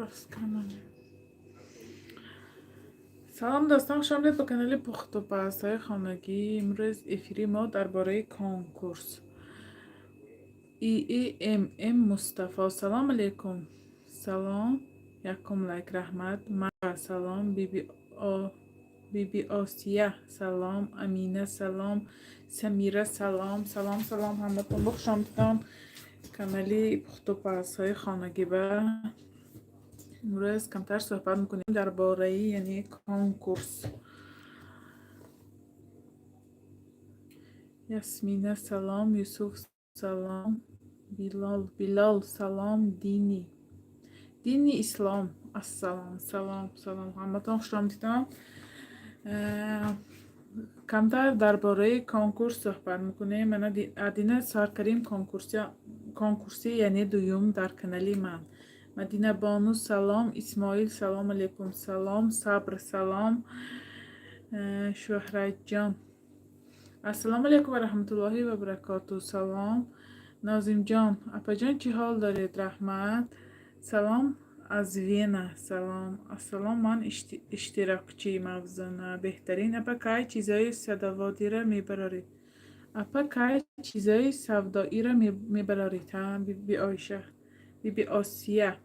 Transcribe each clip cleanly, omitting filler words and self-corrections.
Рост канал. Салом, дӯстон, хуш омадед ба канали Пухтупазҳои хонагӣ. Имрӯз эфири мо дар бораи конкурс. ИИММ Мустафо, салом алейкум. Салом, якум лайк, раҳмат. Салом, Биби Осия, салом, Амина, салом, Самира, салом, салом, салом, ҳаматон ба хуш омадедон канали Пухтупазҳои хонагӣ. Ба имрӯз камтар суҳбат мекунем дар бораи, яъне, конкурс. Ясмина, салом, Юсуф, салом, Билол, Билол, салом, дини ислом, ассалом, салом, салом, ҳаматон хуш омадедон. Камтар дар бораи конкурс суҳбат мекунем. Мана, адина сар кардем конкурси, яъне дуюм дар канали ман. Мадина Бону, салом, Исмоил, салом алейкум, салом, Сабр, салом, Шӯҳратҷон, ассалому алейкум ва раҳматуллоҳи ва баракоту, салом, Нозимҷон, апаҷон, чӣ ҳол доред? Раҳмат, салом аз Вена, салом, ассалом, ман иштирокчии мавзуна, беҳтарин. Апа, кай чизои садоводиро мебароред? Апа, кай чизои савдоиро мебароред? Ҳа, Биби Оиша, Биби Осия,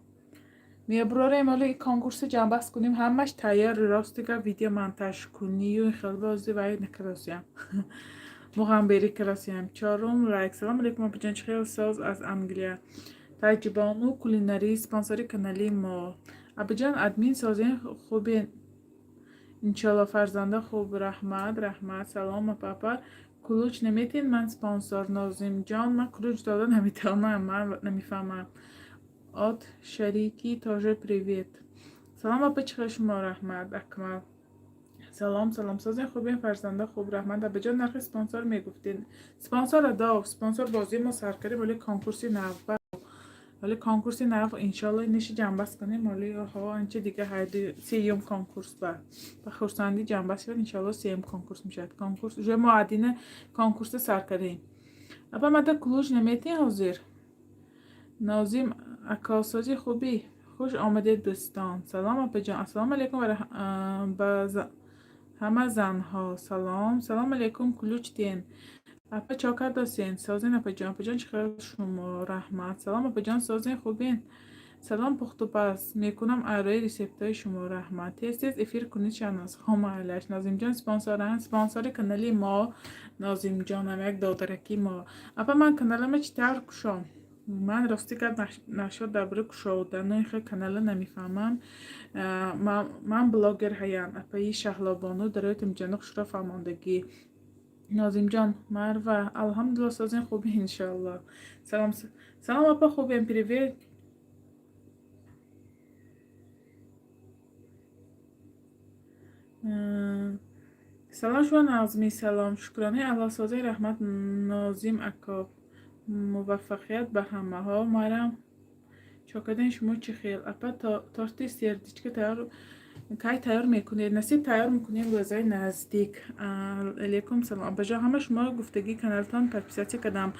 мебарорем, ҳоло конкурсро ҷамъбаст кунем, ҳамаш тайёр. Ростига, видео монтажкунию хел бози вай накаросиям, муғамберӣ каросиям. Чорум лайк. Салом алейкум, апаҷон, чӣ хел соз? Аз Англия Таҷибону кулинарӣ, спонсори канали мо. Апаҷон, админ, созен, хубе, иншолло, фарзанда хуб, раҳмат, раҳмат. Салом, апа, апа, ключ наметиҳед? Ман спонсор. Нозимҷон, ман ключ дода наметавонам, ман намефаҳмам. От шарики тоже привет. Салом, апа, чӣ хел шумо? Раҳмат. Акмал, салом, салом, созен, хубем, фарзанда хуб, раҳмат. Апаҷон, нархи спонсор мегуфтед. Спонсор адо, спонсор бозии мо сар кардем, вале конкурси нав, вале конкурси нав иншолло ниши ҷамъбаст кунем. Оли ҳо анча дига ҳайду сеюм конкурс ба хурсандӣ ҷамъбаст шавад, иншолло, сеюм конкурс мешавад. Конкурс уже мо адина конкурса сар кардем. Апа, мада ключ наметиҳед ҳозир? Нозим акосози хубӣ, хуш омадед, дӯстон. Салом, апаҷон, ассалому алейкум ба ҳама занҳо, салом, салом алейкум, ключ диҳен. Апа, чо кардосен? Созен, апаҷон. Апаҷон, чӣ хел шумо? Раҳмат. Салом, апаҷон, созен, хубен? Салом, пухтупаз мекунам арои рецептҳои шумо, раҳмат. Тез тез эфир кунед, Шаҳноз хомаалаш. Нозимҷон спонсоранд, спонсори канали мо Нозимҷонам, як додараки мо. Апа, ман каналама чӣ тавр кушом? Ман рости гап, нашод дар бораи кушодану хел канала намефаҳмам. Ман блогер ҳаям. Апаи Шаҳлобону дарои Тимҷану хушро фаҳмондагӣ. Нозимҷон, Марва, алҳамдулилла, созен, хуби, иншоалло. Салом, салом, апа, хубем, привет. Салом, шумо нағзмӣ? Салом, шукронаи Аллоҳ, созен, раҳмат. Нозим ако, муваффақият ба ҳамаҳо. Марам, чо кардем, шумо чӣ хел? Апа, торти сердечко тайёр кай тайёр мекунед? Насиб, тайёр мекунем рӯзаи наздик. Алейкум салом, апаҷон, ҳама шумо гуфтагӣ каналтон подписаться кардам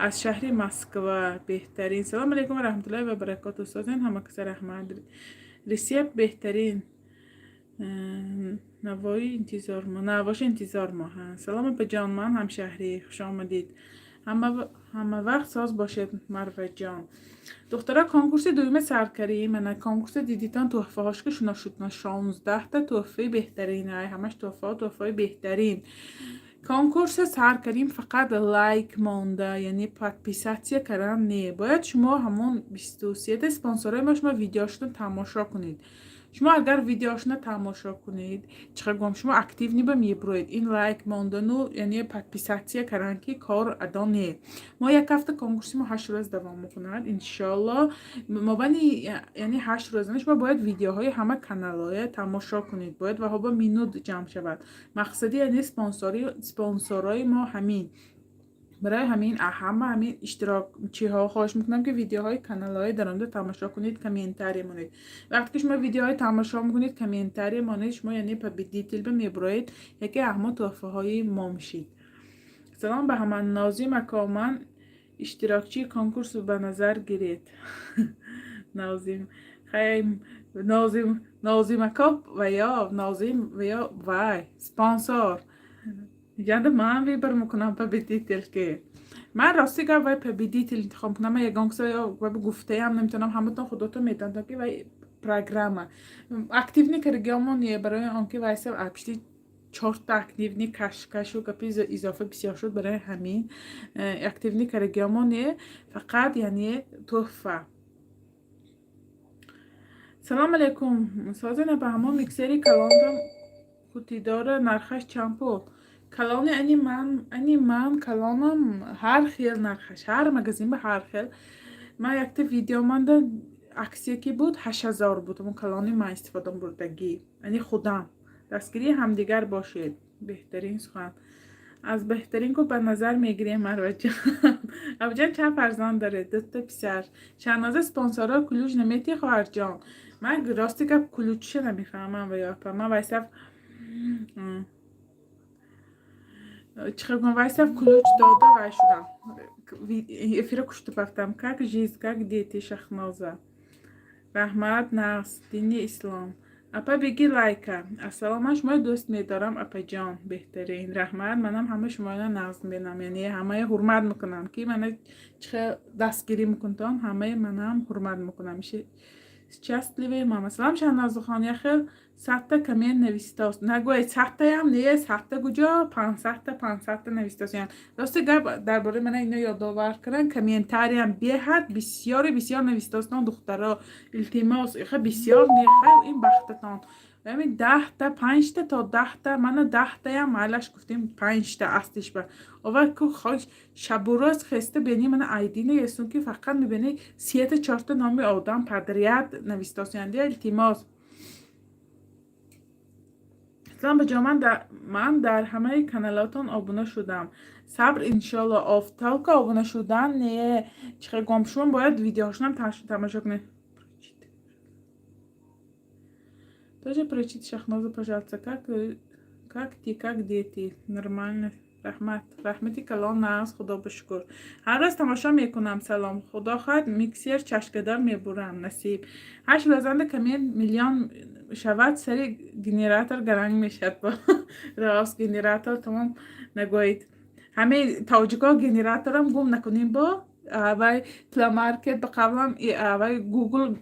аз шаҳри Москва, беҳтарин. Салом алейкум ва раҳматуллоҳи ва баракоту, созен ҳама каса, раҳмат. Рецепт беҳтарин, навои интизор мо, навоши интизор мо. Салом, апаҷон, ман ҳамшаҳрӣ, хуш омадед, ҳама вақт соз бошед, Марваҷон. Духтара, конкурси дуюме сар кардем. Мана, конкурси дидитон, тӯҳфаҳош ки шуно шуд, 16-та тӯҳфаи беҳтарин, ай ҳамаш тӯҳфаҳо тӯҳфаҳои беҳтарин. Конкурса сар кардем, фақат лайк монда, яъне подписаться кардан не, бояд шумо ҳамон 23-та спонсорҳои мо, шумо видеошонро тамошо кунед. Шумо агар видеошона тамошо кунед, чӣ хел гӯям, шумо активный ба мебуроед. Ин лайк мондану, яъне подписаться кардан ки кор адо не. Мо як ҳафта, конкурси мо 8 рӯз давом мекунад, иншоалло. Мобайни, яъне, 8 рӯза шумо бояд видеоҳои ҳама каналҳоя тамошо кунед, бояд ваҳо ба минут ҷамъ шавад. Мақсади, яъне, спонсорҳои мо ҳамин. Барои ҳамин ҳама ҳамин иштирокчиҳо хоҳиш мекунам, ки видеоҳои каналҳои даромада тамошо кунед, комментарий монед. Вақте ки шумо видеоҳои тамошо мекунед, комментарий монед, шумо, яъне, победитель ба мебуроед, яке ҳамо тӯҳфаҳои мо мешид. Салом ба ҳама. Нозим ако, ман иштирокчии конкурс, ба назар гиред. Нозим. Хай, Нозим, Нозимако ва ё Нозим ва ё вай спонсор янда ман выбор мекунам победитель ки. Ман рости гап, вай победитель интихоб кунам, ман ягон каса ё гуфтаям наметавонам. Ҳаматон худотон медонед, ки вай программа активный каргиёмон не, барои он ки вайса пишти чорта активный кашкашу гапи изофа бисёр шуд. Барои ҳамин активный каргиёмон не, фақат яъне тӯҳфа. Салом алейкум, созина, ба ҳамон миксери калонтон қутидора нархаш чанд пул? Калони ани ман, ани ман калонам ҳар хел нархаш, ҳар магазин ба ҳар хел. Ман якта видео манда акция ки буд, 8000 буд, ҳамон калони ман истифода бурдагӣ, ани худам. Дастгирии ҳамдигар бошед, беҳтарин сухан. Аз беҳтарин ку ба назар мегирем. Марваҷон, абуҷон, чанд фарзанд доред? Дута писар. Шаҳноза, спонсорҳо ключ наметиҳ, хоҳарҷон? Ман рости гап, ключша намефаҳмам ва ё апа, ман вайсаф чӣ гум, вайсаф ключ дода вай шудам, эфира кушта бафтам. Как жизнь, как дети, Шахноза? Раҳмат, нағз, дини ислом. Апа, беги лайка. Ассалом, ман шуморо дӯст медорам, апаҷон, беҳтарин, раҳмат. Манам ҳама шуморо нағз мебинам, яъне ҳамаи ҳурмат мекунам, ки мана чӣ хел дастгирӣ мекунтон, ҳамаи манам ҳурмат мекунам. Счастливая мама. Салом, Шаҳнозахон, яхел 100-та коммент навистост. Нагӯед, 100-таям не, 100-та куҷо, 500-та, 500-та навистост. Рости гап, дар бораи мана ино ёдовар кардам, комментариям беҳад бисёри бисёр навистостон, духтаро. Илтимос, иха бисёр не, хай ин бахтатон. Ҳамин 10-та, панҷта то 10-та, мана 10-таям майлаш гуфтем, панҷта астиш ба. Ова ку хош шабу рӯз хеста бени мана айдина есун, ки фақат мебини сета, чорта номи одам подряд навистосянди. Илтимос. Салом баҷо, ман дар ҳамаи каналотон обуна шудам. Сабр, иншолло. Офтолка обуна шудан не, чӣ хел гом, шумо бояд видеошонам тамошо кунед. Тоже прочит, Шахноза, пожалуйста. Как ты, как дети? Нормально. Раҳмат. Раҳмати калон, нағз, худо ба шукр. Ҳар рӯз тамошо мекунам. Салом. Худо хоҳад, миксер чашкадор мебурам. Насиб. Ҳашт лозанда коммент миллион шавад, сари генератор гаранг мешавад. Рост, генератор тамом нагӯед. Ҳамаи тоҷико генераторам гум накунем бо вай Плей Маркет, ба қавлам вай Гугл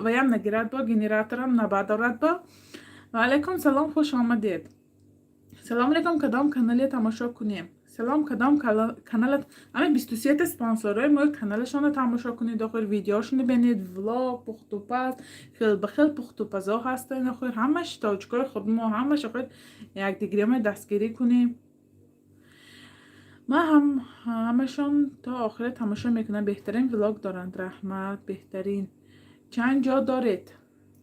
ваям нагирад, бо генераторам набардорад бо. Ва алайкум салом, хуш омадед. Салом алейкум, кадом канале тамошо кунем? Салом, кадом каналат? Ҳамин 23-та спонсорҳои мои каналашонро тамошо кунед, охир видеошонро бинед, влог, пухтупаз, хел ба хел пухтупазо ҳастанд, охир ҳамаш тоҷикои худмо, ҳамаш охир якдигарима дастгирӣ кунем. Ман ҳам ҳамашон то охира тамошо мекунам, беҳтарин влог доранд. Раҳмат, беҳтарин. Чанд ҷо доред?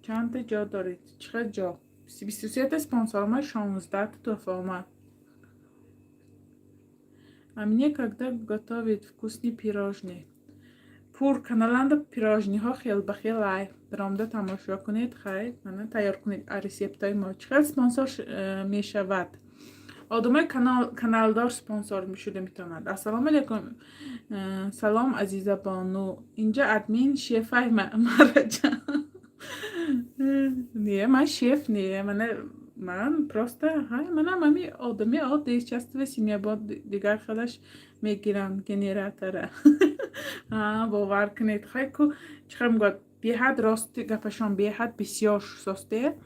Чандта ҷо доред? Чӣ қадр ҷо? 23-та спонсор омад, 16-та туҳфа омад. А мне когда готовит вкусный пирожный? Пур каналанда пирожныйҳо хел ба хел ай. Даромада тамошо кунед, хайр, мана тайёр кунед рецептҳои мо. Чӣ қадр спонсор мешавад? Одамои каналдор спонсор шуда метавонад. Ассалому алайкум. Салом, Азиза бону. Инҷа админ шефай мараҷан. Не, ман шеф не, мана ман просто ҳай манам ҳами одами оддӣ, счастливая семья, бо дигар хелаш мегирам генератора. Бовар кунед, хай ку чӣ хел мегӯяд, беҳад рости гапашон беҳад бисёр состе.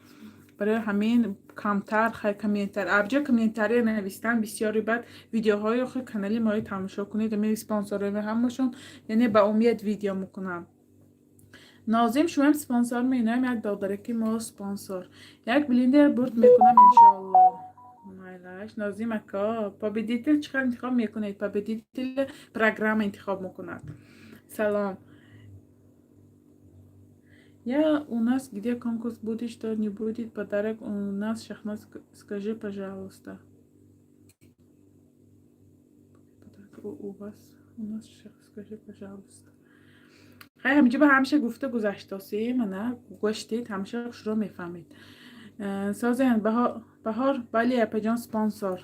Барои ҳамин камтар хай комментар абҷа комментария навистан бисёри, баъд видеоҳои охир канали мои тамошо кунед, ами спонсорҳои ҳамашон, яъне ба умед видео мекунам. Нозим, шумоам спонсор меноем, як додараки мо спонсор. Як блендер бурд мекунам, иншоалло. Майлаш, Нозим ака, победитель чӣ хел интихоб мекунед? Победитель программа интихоб мекунад. Салом. Я у нас где конкурс будет, что не будет подарок у нас, Шахназ, скажи, пожалуйста. Подарок у вас, у нас, скажи, пожалуйста. Хай, ҳаминҷо ба ҳамеша гуфта гузаштосӣ, мана гаштед, ҳамеша хушро мефаҳмед. Созен Баҳор, бале, апаҷон, спонсор.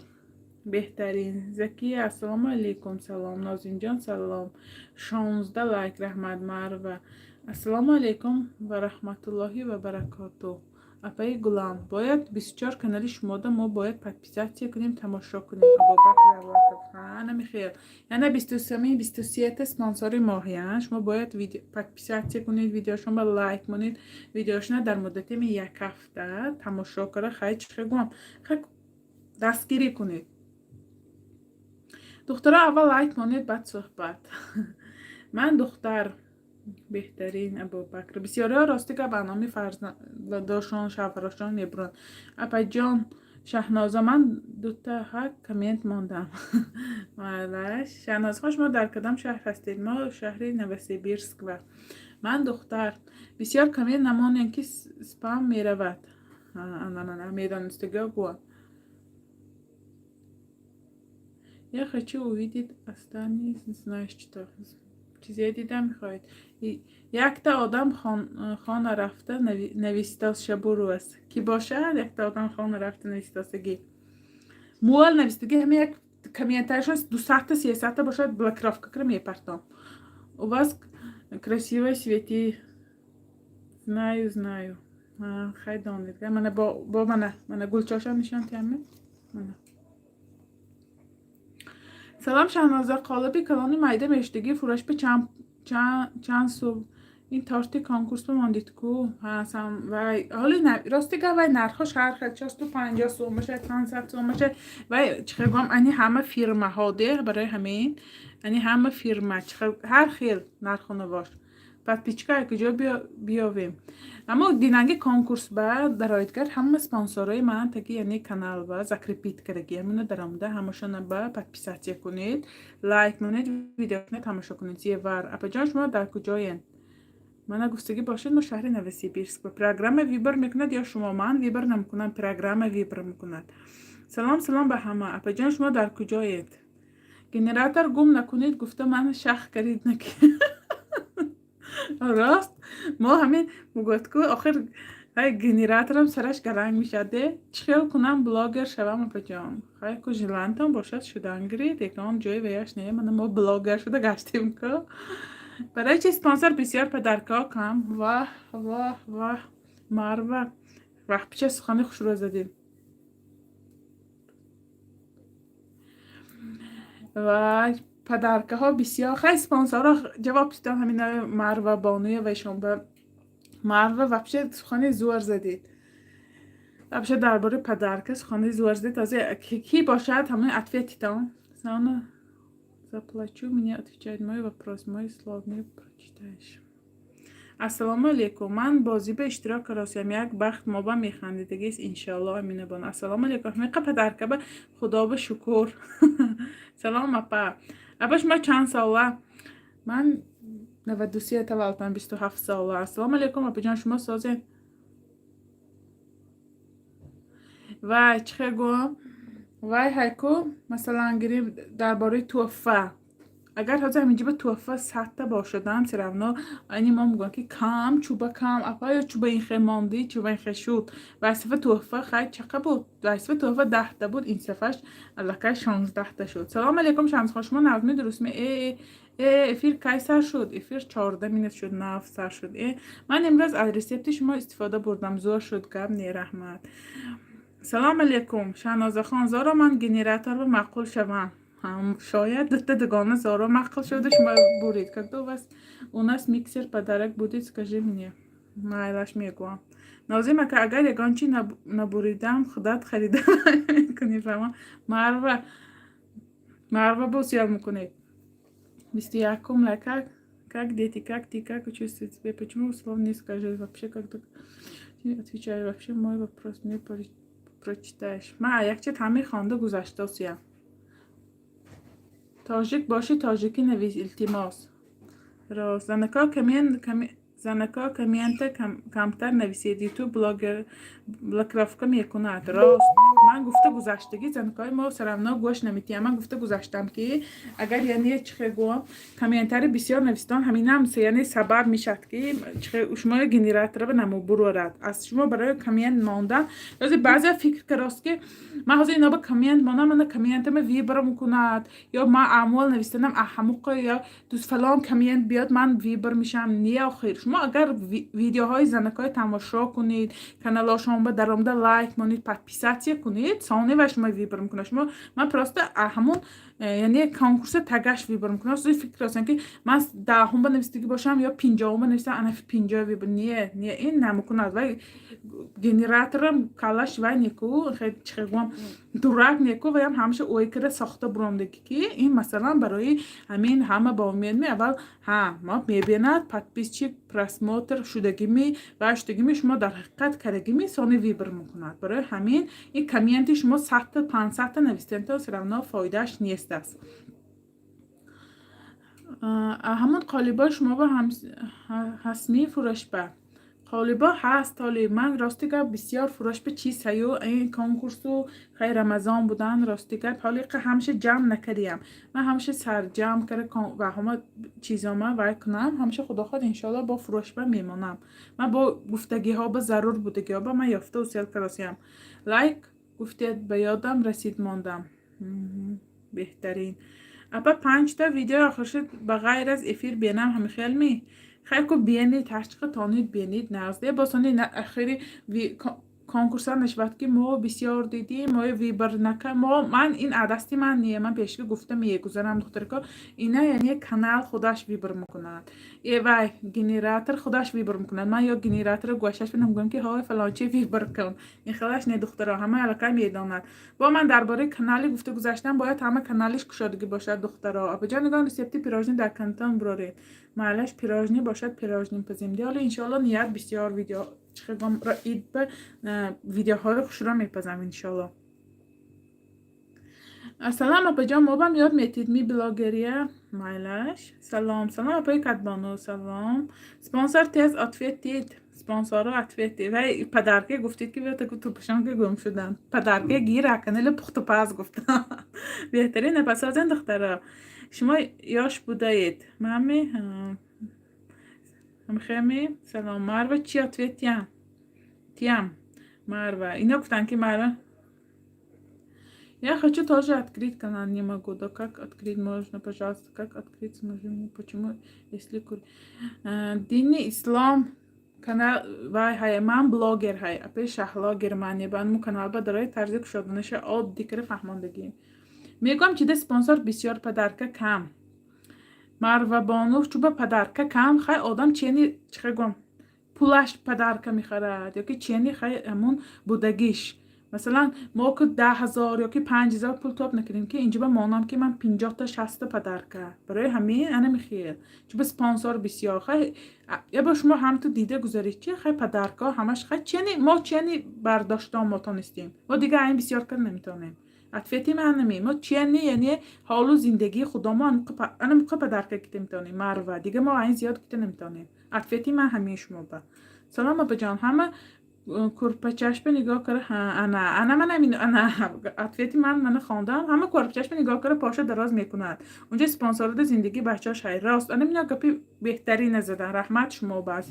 Беҳтарин. Закия, ассалому алайкум, салом. Нозимҷон, салом. 16 лайк, раҳмат, Марва. Ассалому алайкум ва раҳматуллоҳи ва баракоту. Апаи Гулам, бояд 24 канали шумода мо бояд подписаться кунем, тамошо кунем. Абубакр Давлатов. Ҳа, намихел. Яъне 23-ми 23-та спонсори моҳиян. Шумо бояд подписаться кунед, видеошонба лайк монед, видеошона дар муддати як ҳафта тамошо кара, хай, чӣ гӯям, хай, дастгирӣ кунед. Духтара, аввал лайк монед, баъд суҳбат. Ман духтар беҳтарин, Абубакр. Бисёриҳо, рости гап, ба номи фарзандошон, шавҳарошон мебуранд. Апаҷон Шаҳноза, ман дута ҳа коммент мондам. Малаш. Шаҳнозахон, шумо дар кадом шаҳр ҳастед? Мо шаҳри Новосибирск ва. Ман духтар. Бисёр коммент намонем, ки спам меравад. Медонистагиҳо гӯянд. Я хочу увидеть остальные, знаешь что. Чизе дида мехоҳед? Якта одам хона рафта навистос шабуру аст. Кӣ бошад? Якта одам хона рафта навистосагӣ. Муал навистагӣ, ҳама як комментарияшон 200-та, 300-та бошад, блокировка кара мепартом. У вас красивая свети. Знаю, знаю. Хай, донед. Мана бо мана гулчошам нишон тиҳаме. Мана. Салом, Шаҳноза, қолаби калони майда мешудагӣ фурӯш ба чанд сум? Ин торти конкурс бимондид ку? Вай ҳоли, рости гап, вай нархош ҳар хел, 450 сум бошад, 500 сум бошад. Вай, чӣ хел гӯям, ани ҳама фирмаҳо де, барои ҳамин ани ҳама фирма ҳар хел нарху навош. Подписчика куҷо биёвем? Аммо динанги конкурс ба дароидгар ҳама спонсорҳои ман таги, яъне канал ба закрепить кардаги, ҳамина даромада, ҳамашона ба подписаться кунед, лайк монед, видео тамошо кунед. Зевар апаҷон, шумо дар куҷоен? Мана гуфтагӣ бошед, мо шаҳри Новосибирск. Программа выбор мекунад ё шумо? Ман выбор намекунам, программа выбор мекунад. Салом, салом ба ҳама. Апаҷон, шумо дар куҷоед? Генератор гум накунед гуфта, ман шах карид наки. Рост, мо ҳамин мегӯяд ку, охир ҳай генераторам сараш гаранг мешавад де. Чӣ хел кунам, блогер шавам, апаҷон? Хай ку, желание тон бошад, шудан гиред, ягон ҷои ваяш не. Мана мо блогер шуда гаштем ку. Барои чи спонсор бисёр, подарка ҳо кам? Ваҳ, ваҳ, ваҳ, Марва, ваҳ, пича сухани хушрӯ задем. Вай, подарка ҳо бисёр. Хай, спонсорҳо ҷавоб дидам, ҳамина Марва бонуя вайшон ба Марва вообще сухани зуар задед. Вообще дар бораи подарка сухани зуар задед. Ҳозир кӣ бошад ҳамин ответ итон? Сана заплачу, мне отвечает мой вопрос, мой слов не прочитаешь. Ассалому алейкум. Ман бозиба иштирок каросиям, як бахт моба механдидагист, иншоалло. Аминабон. Ассалому алейкум. Ҳамиқа подарка ба Худоба шукур. Салом, апа. Апа, шумо чанд сола? Ман 93 таваллудам, 27 сола. Ассалому алейкум, апаҷон, шумо созед? Вай, чӣ хел гӯям? Вай, ҳайку, масалан, гирем дар бораи тӯҳфа. Агар ҳозир ҳаминҷиба тӯҳфа 100-та бошадам, всё равно ани мо мегӯям, ки кам, чӯба кам, апа, ё чӯба ин хел мондӣ, чӯба ин хел шуд. Вай сафа тӯҳфа хай чақа буд? Вай сафа тӯҳфа 10-та буд, ин сафаш аллакай 16-та шуд. Салом алейкум, Шамсхон, шумо нағзми, дурустми? Э, э, эфир кай сар шуд? Эфир 14 минут шуд, нав сар шуд. Э, ман имрӯз аз рецепти шумо истифода бурдам, зӯр шуд, гап не, раҳмат. Салом алейкум, Шаҳнозахон, зоро ман генераторба маъқул шавам. Шояд дута дугона зоро маъқул шуда, шумо бурид. Когда у вас у нас миксер подарок будет, скажи мне. Майлаш, мегӯям. Нозим ака, агар ягон чи набуридам, худат харида мекунӣ, фаҳма? Марва, Марва, боз ёд мекунед. 21-ум лайк. Как дети, как ты, как чувствуете себя? Почему слов не скажешь вообще, как отвечаю вообще мой вопрос мне прочитаешь? Ма якча ҳамин хонда гузаштосиям. Тоҷик бошӣ, тоҷикӣ навис, илтимос. Рост, занако, занако, коммента камтар нависед, ютуб блогер блокировка мекунад. Рост. Ман гуфта гузаштагӣ, занакҳои мо всё равно гӯш наметиҳам. Ман гуфта гузаштам, ки агар, яъне, чихе гӯям, комментарий бисёр навистон, ҳаминам, яъне, сабаб мешавад, ки шумо генератора намобурорад аз шумо барои коммент мондан. Ҳозир баъзеа фикр карост, ки ман ҳозир ино ба коммент монам, мана комментама выбор мекунад, ё ман аъмол навистанам аҳамуқа, ё дӯст фалон коммент биёд, ман выбор мешавам. Не, охир шумо агар видеоҳои занакҳои тамошо кунед, каналҳошон ба даромада лайк монед, подписаться кунед, сони ва шумо выбор мекунад. Шумо ман просто ҳамун яъне конкурса тагаш выбор мекунам. Фикр кардам, ки ман 10-ум ба навистагӣ бошам ё 50-ум ба навистам, ана 50 выбор. Не, не, ин намекунад. Вай генераторам калаш вай неку, чихе гӯям, дурак неку, ваям ҳамаша ой кара сохта буромдагӣ, ки ин масалан барои ҳамин ҳама ба умед аввал ҳа ма мебинад, подписчик, просмотр шудагими ва шудагими, шумо дар ҳақиқат кардагими, сони выбор мекунад. Барои ҳамин ин комменти шумо 100-та, 500-та навистента, всё равно фоидааш нест аст. Ҳамон қолибо шумо ба ҳастми фурӯшба? Қолибо ҳаст. Толи ман, рости гап, бисёр фурӯшба чиз ҳаю. Ин конкурсу хай Рамазон будан, рости гап, ҳоли ҳамаша ҷамъ накардиям. Ман ҳамаша сарҷамъ кара ва ҳама чизома вай кунам, ҳамаша, худо хоҳад, иншоалло, бо фурӯшба мемонам. Ман бо гуфтагиҳо ба зарур будагиҳо ба ман ёфта усел каросиям. Лайк гуфтед, ба ёдам расид, мондам. Беҳтарин апа. Панҷта видеои охир шуд, ба ғайр аз эфир бенам ҳамихел ми? Хайр ку, бенед, ҳарчиқа тонид, бенед, нағзде. Босони ахири конкурса нашавад, ки мо бисёр дидим, мо выбор нака. Мо ман ин адасти ман не, ман пешки гуфта мегузарам, духтарако, ина, яъне, канал худаш выбор мекунад, вай генератор худаш выбор мекунад. Ман ё генератора гӯшаш бинам, гӯям, ки ҳой, фалончи, выбор кун, ин хелаш не. Духтаро, ҳама аллакай медонад. Бо ман дар бораи канале гуфта гузаштам, бояд ҳама каналиш кушодагӣ бошад. Духтаро, апаҷон, нигоҳ, рецепти пирожни дар кантон буроред. Маълаш, пирожни бошад, пирожни пазем. Ҳоло, иншоалло, ният бисёр видео ид ба видеоҳои хушро мепазам, иншоалло. Ассалом, апаҷон, мо бам ёд метид ми блогерия? Майлаш. Салом, салом, апаи Кадбону, салом. Спонсор тез ответ дид, спонсорро ответ дид. Вай подарка гуфтед, ки тупашон ки гум шуданд. Подарка гир аканели пухтупаз гуфтам. Беҳтарин апасозен. Духтаро, шумо ёш будаед мами ҳамхеми. Салом, Марва. Чи ответ тиям тиям, Марва? Ино гуфтанд, ки Марва. Я хочу тоже открыть канал, не могу. Да как открыть можно, пожалуйста? Как открыть сможем? Почему, если дини ислом канал вай ҳай, ман блогер ҳай, апе Шаҳло Германия бан му канал ба дарои, тарзи кушоданаша оддӣ кара фаҳмондагӣ. Мегӯям, чида спонсор бисёр, подарка кам. Марвабону, чуба подарка кам? Хай, одам чени, чихе гӯям, пулаш подарка мехарад ёки чени, хай, ҳамун будагиш. Масалан, мо ки 10 000 ёки 5000 пул топ накардем, ки инҷо ба монам, ки ман 50-та, 60-та подарка. Барои ҳамин ана мехел чуба спонсор бисёр. Хай, я бо шумо ҳамту дида гузаред, чи хай подарка ҳамаш, хай, чени мо, чени бардоштон мо тонистем, мо дига айн бисёр кар наметонем. Ответи ман ҳамин: мо чени, яъне, ҳолу зиндагии худомо ана муқа подарка кита метавонем, Марва, дига мо айн зиёд кита наметавонем. Ответи ман ҳамин шумо ба. Салом, апаҷон, ҳама курпачашба нигоҳ кара. Ана, ана, ман ҳамин, ана ответи ман, мана хондам. Ҳама курпачашба нигоҳ кара, поша дароз мекунад. Унҷа спонсорода зиндагии бачаҳош ҳай, рост. Ана мина гапи беҳтарина задан, раҳмат шумо. Бас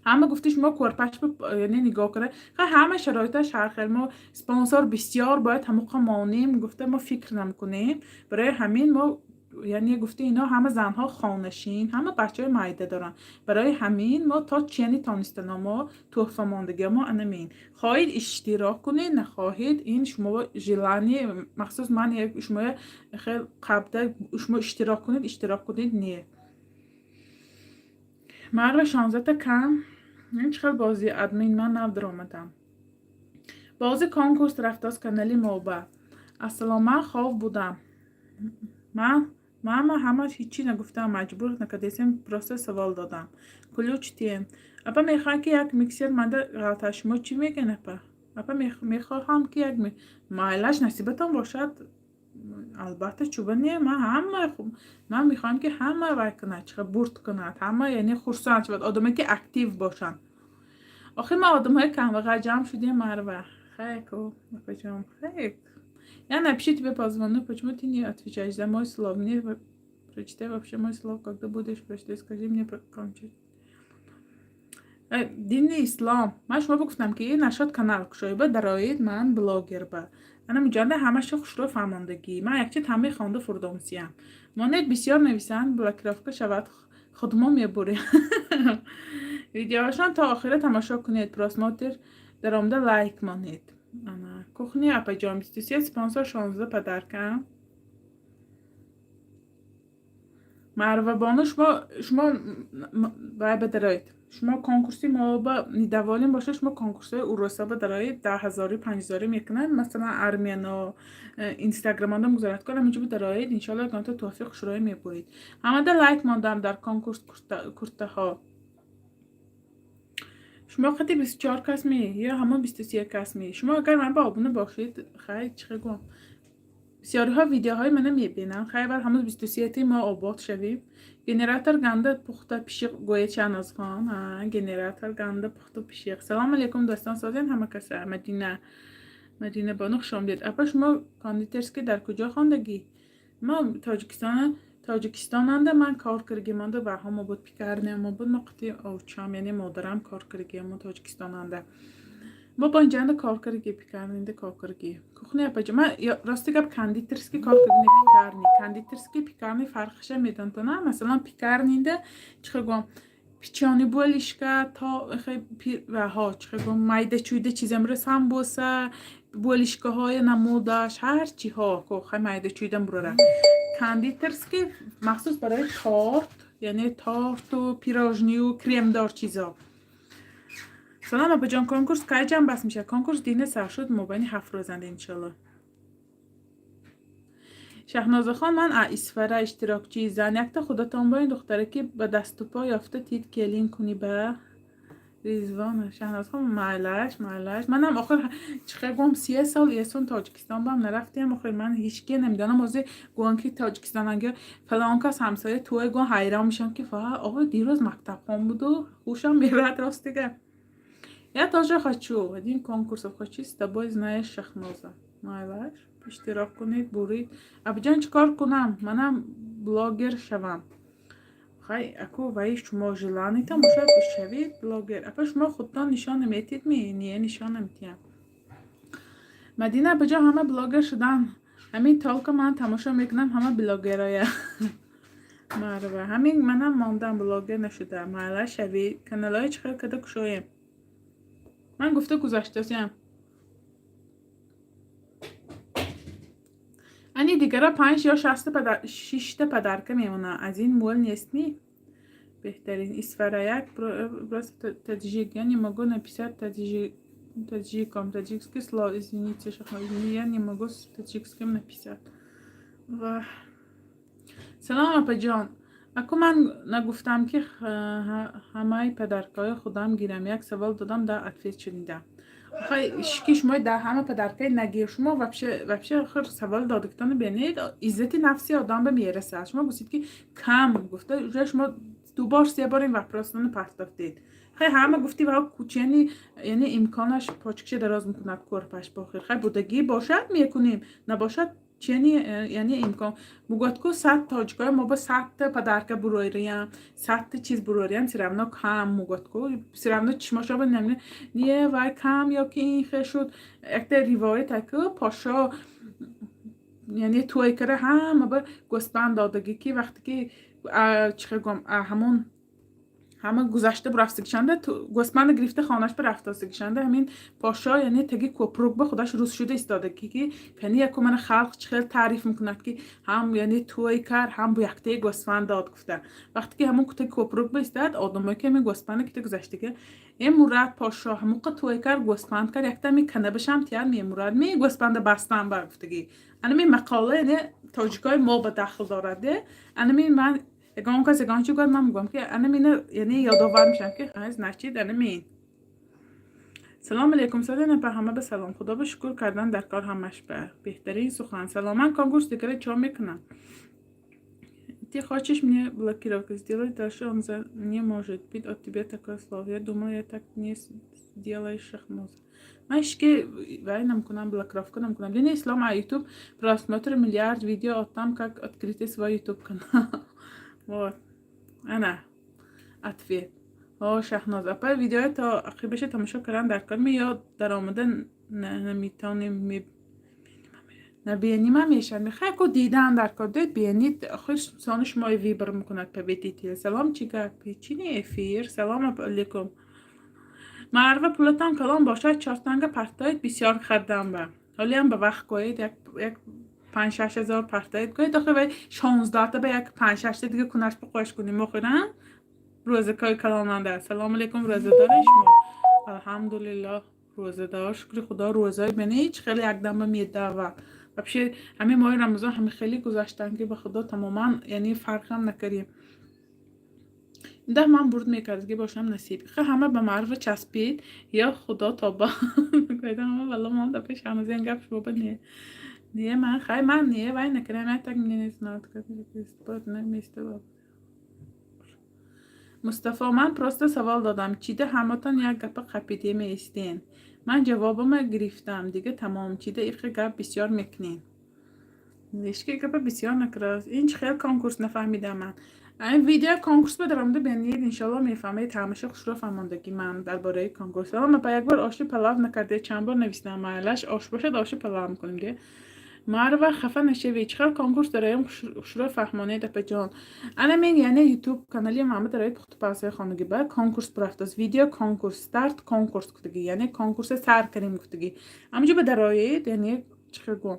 ҳама гуфти шумо курпачба, яъне, нигоҳ кара, хай, ҳама шароиташ ҳар хел. Мо спонсор бисёр бояд ҳамоқа монем гуфта, мо фикр намекунем. Барои ҳамин мо, яъне, гуфти ино ҳама занҳо хонашин, ҳама бачаҳои майда доранд. Барои ҳамин мо то чени тонистано мо тӯҳфа мондагиҳо мо анамин. Хоҳед, иштирок кунед, нахоҳед, ин шумо желание. Махсус ман шумо хел қабда, шумо иштирок кунед, иштирок кунед, не. Марва, 16-та кам. Ин чӣ хел бозӣ, админ? Ман нав даромадам. Бози конкурс рафтааст канали моба. Ассалом, ман хов будам. Ман мама ҳамаш ҳичӣ нагуфтам, маҷбур накардесем, просто савол додам. Ключ тием, апа. Мехоҳам, ки як миксер манда ғалта. Шумо чӣ мегӯен, апа? Апа, мехоҳам, ки як майлаш, насибатон бошад, албатта, чуба не. Ман ҳама, ман мехоҳам, ки ҳама вай кунад, чихел, бурд кунад ҳама, яъне, хурсанд шавад, одаме ки актив бошанд. Охир ма одамҳои камбағал ҷамъ шудем, Марва. Хайку, апаҷон, хайк. Я напишу тебе, позвоню, почему ты не отвечаешь за мой слов? Мне прочитай вообще мой слов, когда будешь прочитать, скажи мне кончить. Дини ислом, ман шумо бигуфтам, ки нашод канал кушоиба дароид, ман блогер ба. Ана муҷаррада ҳамаша хушрӯ фаҳмондагӣ. Ман якчи тамаи хонда фурдомсиям. Монед, бисёр нависанд, блокировка шавад, худмо мебурем. Видеоҳошон то охира тамошо кунед, просмотр даромада лайк монед. Ана кухня, апаҷон, 23 спонсор, 16 подарка. Марвабону, шумо вай бадароед. Шумо конкурси мо ба недоволен бошед, шумо конкурсҳои уроса бадароед, 10 ҳазорӣ, 5 ҳазорӣ мекунанд, масалан, армияно инстаграмода мегузарад кор, ҳаминҷо бадароед, иншоалло, ягонта туҳфаи хушрӯя мебуред. Ҳамада лайк мондам дар конкурс куртаҳо. Шумо қати 24 кас ми ё ҳамон 23 кас ми? Шумо агар ман ба обуна бошед, хай, чӣ гӯям, бисёриҳо видеоҳои мана мебинанд. Хай, бар ҳамон 23-ти мо обод шавем. Генератор ганда пухта пишиқ гӯед, Шаҳнозхон. Генератор ганда пухту пишиқ. Салому алейкум, дӯстон, созен ҳама каса. Мадина, Мадина бону, хушомдед. Апа, шумо кондитерский дар куҷо хондагӣ? Мо Тоҷикистон, Тоҷикистонанда ман кор кардагӣ монда ваҳомо буд, пекарня мо буд, мо қити овчам, яъне модарам кор кардагӣ мо Тоҷикистонанда. Мо бо инҷанда кор кардагӣ, пекарня нда кор кардагӣ. Кухня, апаҷо, ман рости гап кондитерский кор кардагӣ, пекарня. Кондитерский, пекарня фарқиша медонтона? Масалан, пекарня нда, чӣ гӯям, печёный булочка то ваҳо, чӣ гӯям, майда чӯйда чизамра, самбоса, булочка ҳои намудаш, ҳар чиҳо хай майда чӯйда мурара. Кондитерский махсус барои торт, яъне торту пирожный ю кремдор чизо. Салом, апаҷон, конкурс кай ҷамъбаст мешавад? Конкурс дина сар шуд, мобайни 7 рӯзанда, иншоалло. Шаҳнозахон, ман а Исфара, иштирокчии зан. Якта худатон бо ин духтаре, ки ба дасту по ёфта тид келин кунӣ ба Ризвона. Шаҳнозхон, майлаш, майлаш. Манам охир, чӣ гӯям, 30 сол есон Тоҷикистон бам нарафтем. Охир ман ҳеҷ намедонам. Ҳозир гӯям, ки тоҷикистонаги фалон кас ҳамсоя туе, гӯям, ҳайрон мешавам, ки фа оҳо, дирӯз мактабхон буду, ҳушам мерад, ростига. Я тоже хочу один конкурсов, хочу с тобой, знаешь, Шахноза. Майлаш, иштирок кунед, бурид. Абиҷон, чӣ кор кунам, манам блогер шавам? Хай, аку ваи шумо желание тон бошад, шавед блогер. Апа, шумо худтон нишон наметид ми? Не, нишон наметиҳам. Мадина апаҷон, ҳама блогер шудан. Ҳамин толка ман тамошо мекунам, ҳама блогероя. Марва, ҳамин манам мондам, блогер нашуда. Майла, шавед. Каналҳои чӣ хел када кушоем? Ман гуфта гузаштасям. Ани дигара панҷ ё шаста шишта подарка мемонад. Аз ин мӯл нест ми? Беҳтарин. Исфараяк просто таджик. Я не могу написать таджиком. Таджикский слово, извините, я не могу с таджикским написать. Салом, апаҷон. Аку ман нагуфтам, ки ҳамаи подарка ҳои худам гирам. Як савол додам, да ответ шунидам. Ки шумо дар ҳама подарка и нагир, шумо вообще охир савол додагитонро бинед, иззати нафси одам ба мерасад. Шумо гуфтед, ки кам гуфта, уже шумо дубор, се бор ин вопрос тонро партофтед. Хай, ҳама гуфти ва кучени, яъне имконаш почкиша дароз мекунад кӯрпаш бохир. Хай, будагӣ бошад, мекунем, набошад, чени, яъне имкон мегӯяд ку 100 тоҷикои мо ба 100-та подарка бурориям, 100-та чиз бурориям, всё равно кам мегӯяд ку, всё равно чишмошо не вай кам ё ки ин хел шуд. Якта ривоят ку пошо, яъне тӯй кара, ҳама ба гӯсфанд додагӣ, ки вақте ки, чӣ гӯям, ҳамон ҳама гузашта бурафтагишанда, гӯсфанда гирифта хонаш бирафтостагишанда, ҳамин пошо, яъне таги кӯпрук ба худаш рӯз шуда истодагӣ, ки кани яку мана халқ чӣ хел таъриф мекунад, ки ҳам, яъне, тӯй кард, ҳам бу яктаи гӯсфанд дод гуфта. Вақте ки ҳамон таги кӯпрук баистад, одамое ки ҳамин гӯсфанда кита гузаштага, э мурад пошо ҳамоқа тӯй кард, гӯсфанд кард, якта ҳами канабашам тияд, мемурад ми гӯсфанда бастан бар гуфтагӣ. Анами мақола, яъне, тоҷикои мо ба дахл дорад. Анами ман ягон кас ягон чи гӯяд, ман мегӯям, ки анамина, яъне, ёдовар мешавам, ки значит анамин. Салом алейкум, саден апа, ҳама ба салом. Худо ба шукр кардан дар кор ҳамаш ба беҳтарин сухан. Саломан, конкурс дигара чо мекунам? Ты хочешь мне блокировку сделать, дальше он за не может быть от тебя такое слово. Я думала, я так не Делаешь, Шахноза? Ман ҳички вай намкунам, блокировка намкунам. Дини ислом, а ютуб просмотр миллиард видео о том, как открыть свой ютуб канал. Вот ана ответ. О, Шаҳноз апа, видеои то ақибаша тамошо кардан дар кор ми ё даромада наметонем, набинима мешавад. Мехоҳ ку дидан дар кор дед, бинид, охир сони шумои выбор мекунад победитель. Салом, чӣ гап, чӣ не эфир? Салом алейкум. Марва, пулатон калон бошад, чортанга партоед, бисёр хардам ба ҳолиам ба вақт гӯед, як 5-6 ҳазор партоед, гӯед, охир вай 16-та ба як панҷ-шашта дига кунаш бақош кунем, охиран рӯзакои калонанда. Ассалому алейкум, рӯзадори шумо? Алҳамдулиллоҳ, рӯзадор, шукри Худо. Рӯзаи бини ҳеҷ хеле якдама медава. Вообще ҳамин моҳи Рамазон ҳами хеле гузаштан, ки ба Худо, тамоман, яъне фарқам накардем. Даҳ ман бурд мекардги бошам, насиб. Ха, ҳама ба Марва часпид, ё Худо, тоба ҳама валло ман да пеш ҳанӯз гап шумо не, не, ман хай, ман не, вай накардам. Я так не знаю, место. Мустафо, ман просто савол додам, чида ҳаматон як гапа қапиде меистен? Ман ҷавобама гирифтам, дига тамом. Чида иқи гап бисёр мекунен? Ҳечки гапа бисёр накардааст. Ин чӣ хел конкурс, нафаҳмидам ман. Ин видео конкурс бадарамда бинед, иншолло мефаҳмед. Ҳамаша хушро фаҳмондагӣ ман дар бораи конкурс. Салом апа, як бор оши палав накарде, чанд бор навистам. Майлаш, ош бошад, оши палав мекунем де. Марва, хафа нашавӣ, чӣ хел конкурс дароем, хушро фаҳмонед, апаҷон. Ана мен, яъне ютуб канали мама дарои пухтупазҳои хонагӣ ба конкурс бурафтааст, видео конкурс, старт конкурс гуфтагӣ, яъне конкурса сар кардем гуфтагӣ. Ҳаминҷо ба дароед, яъне чӣ хел гӯ,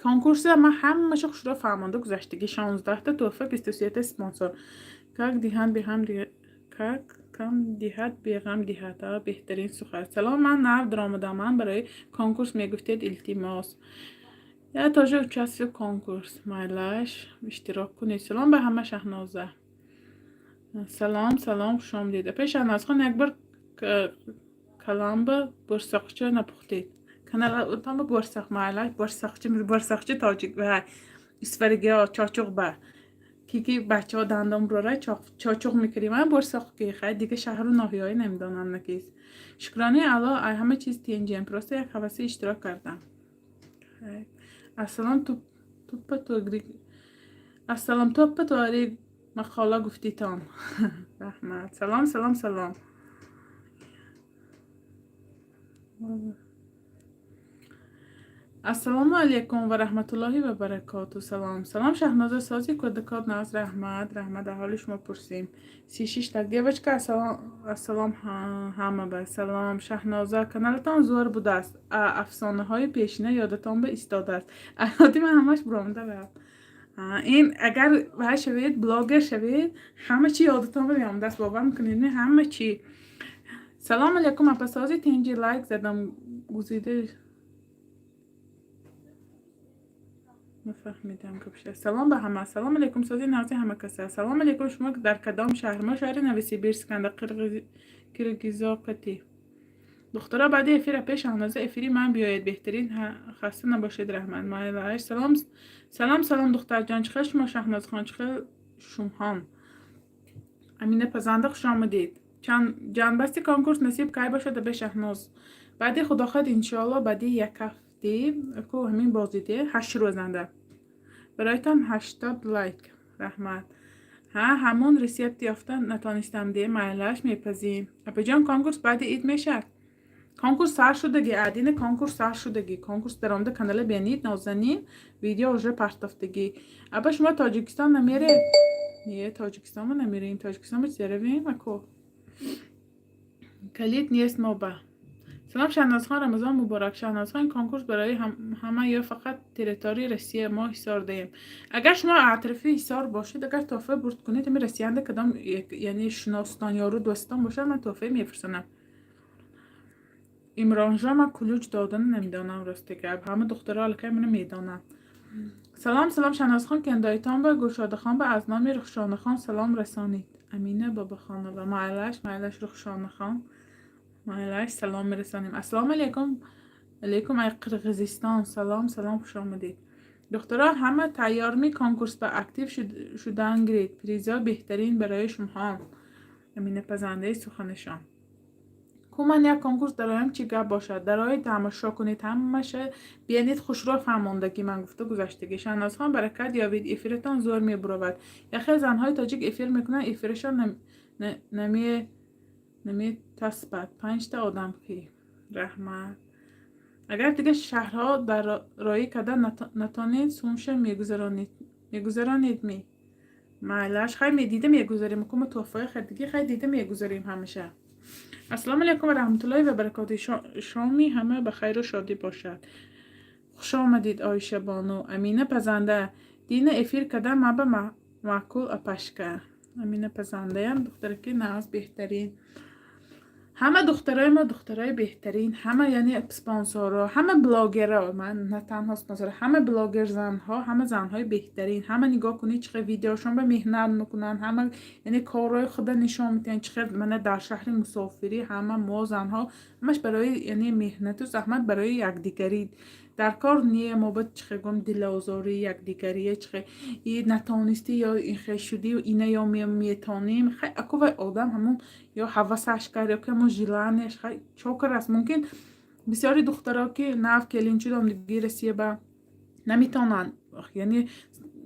конкурса ман ҳамаша хушро фаҳмонда гузаштагӣ: 16-та тӯҳфа, 23-та спонсор. Как диҳанд беҳам, как кам диҳад, беғам диҳад, беҳтарин сухан. Салом, ман нав даромадам, ман барои конкурс мегуфтед, илтимос. Я тоже участвую в конкурс. Майлаш, иштирок кунед. Салом ба ҳама, Шаҳноза. Салом, салом, хушомадед. Апай Шаҳнозхон, як бор каламба бурсоқча напухтед. Каналатон ба бурсоқ, майлаш, бурсоқча, бурсоқча тоҷик ва исфаригиё чочуқ ба ки бачаҳо дандон бурора чочуқ мекардем. Ман бурсоқ ки хай дига шаҳру ноҳияҳое намедонам накис. Шукронаи Аллоҳ, ай ҳама чиз тенҷем. Просто як ҳаваси иштирок кардам. Ассалом, туппа тугрик. Ассалом, топпа туари мақола гуфтитон. Раҳмат. Салом, салом, салом. Ассалому алайкум ва раҳматуллоҳи ва баракоту. Салом, салом, Шаҳноза, сози, кӯдакот нағз? Раҳмат, раҳмат, аҳоли шумо пурсем. 36-та девочка. Ассалом ҳама ба салом. Шаҳноза, каналатон зӯр будааст, афсонаҳои пешина ёдатон ба истодааст. Аёди ман ҳамаш буромада рафт. Ин агар вай шавед, блогер шавед, ҳама чи ёдатон ба меомадааст, бовар мекунед, ҳама чи. Салом алайкум, апасози, тинҷи, лайк задам, гузида нафаҳмидам гапша. Салом ба ҳама. Ассалому алайкум, сози, нағзи ҳама каса. Ассалому алайкум, шумо дар кадом шаҳр? Мо шаҳри Новосибирсканда, Киргизоқати. Духтара, баъди эфира пеш Шаҳноза эфири ман биёед, беҳтарин. Хаста набошед, раҳмат, майлаш. Салом, салом, салом, духтарҷон, чӣ хел шумо, Шаҳнозхон, чӣ хел шумҳон? Амина пазанда, хуш омадед. Ҷанбасти конкурс насиб кай бошад, абе Шаҳноз? Баъди худохоҳад, иншоалло, баъди як ҳафте ку ҳамин бозиде 8 рӯзанда. Бароятон 80 лайк, раҳмат. Ҳа, ҳамон рецепт ёфта натонистам де, майлаш, мепазим. Апаҷон, конкурс баъди ид мешавад. Конкурс сар шудаги, адина конкурс сар шудаги. Конкурс даромада канала бинид, Нозанин, видео уже партофтагӣ. Аба, шумо Тоҷикистон намеред? Не, Тоҷикистон ма намерем, Тоҷикистон ма чизе ако калид нест мо ба. Салом, Шаҳнозхон, Рамазон муборак. Шаҳнозхон, конкурс барои ҳама ё фақат территорияи Россия? Мо Ҳисор даем. Агар шумо атрофи Ҳисор бошед, агар тӯҳфа бурд кунед, ами Россиянда кадом, яъне шиностон, ёру дӯстон бошад, ман тӯҳфа мефирсонам. Имронжо, ман ключ додана намедонам, рости гап. Ҳама духтаро аллакай мана медонанд. Салом, салом, Шаҳнозхон, кендоитон ба Гулшодахон ба аз номи Рухшонахон салом расонед. Амина Бобохонова, майлаш, майлаш, Рухшонахон, майлаш, салом мерасонем. Ассалому алайкум, алайкум, ай Қирғизистон. Салом, салом, хуш омадед. Духтарон, ҳама тайёрми конкурс ба актив шудан гиред, призо беҳтарин барои шумоҳон. Амина пазандаи суханашон. Ку ман як конкурс дароям, чӣ гап бошад? Дарои, тамошо кунед ҳамаша, биянед, хушрӯ фаҳмондагӣ ман гуфта гузаштагӣ. Шаҳнозхон, баракат ёбед, эфиратон зӯр мебуровад. Яхе занҳои тоҷик эфир мекунанд, эфирашон наметаспад. Панҷта одам ки. Раҳмат. Агар дигар шаҳрҳо дар роӣ карда натонед, сумша мегузаронед ми? Майлаш, хай, медида мегузарем. Кума туҳфаи хардигӣ, хай, дида мегузарем ҳамеша. Ассалому алайкум ва раҳматуллоҳи ва баракоту. Шоми ҳама ба хайру шодӣ бошад. Хуш омадед, Оишабону. Амина пазанда, дина эфир кардам, маба маъқул, апашка. Амина пазандаям духтараки нағз, беҳтарин. Ҳама духтарои мо духтарои беҳтарин, ҳама, яъне спонсорро, ҳама блогерро, ман на танҳо спонсор, ҳама блогер занҳо, ҳама занҳои беҳтарин. Ҳама нигоҳ кунед, чӣ қадр видеошон ба меҳнат мекунанд, ҳама, яъне корҳои худа нишон медиҳанд, чӣ қадр мана дар шаҳри мусофирӣ. Ҳама мо занҳо ҳамаш барои, яъне меҳнату заҳмат барои якдигарӣ дар кор не. Мо ба чӣ хел гум дилозорӣ якдигарие, чӣ хел и натонистӣ ё ин хел шудӣ, ина ё метонем. Хай, аку вай одам ҳамун ё ҳавасаш кард, ё ки ҳамун желание ш, хай, чокар аст. Мумкин, бисёри духтаро, ки нав келин шудам, диги Россия ба наметонанд, яъне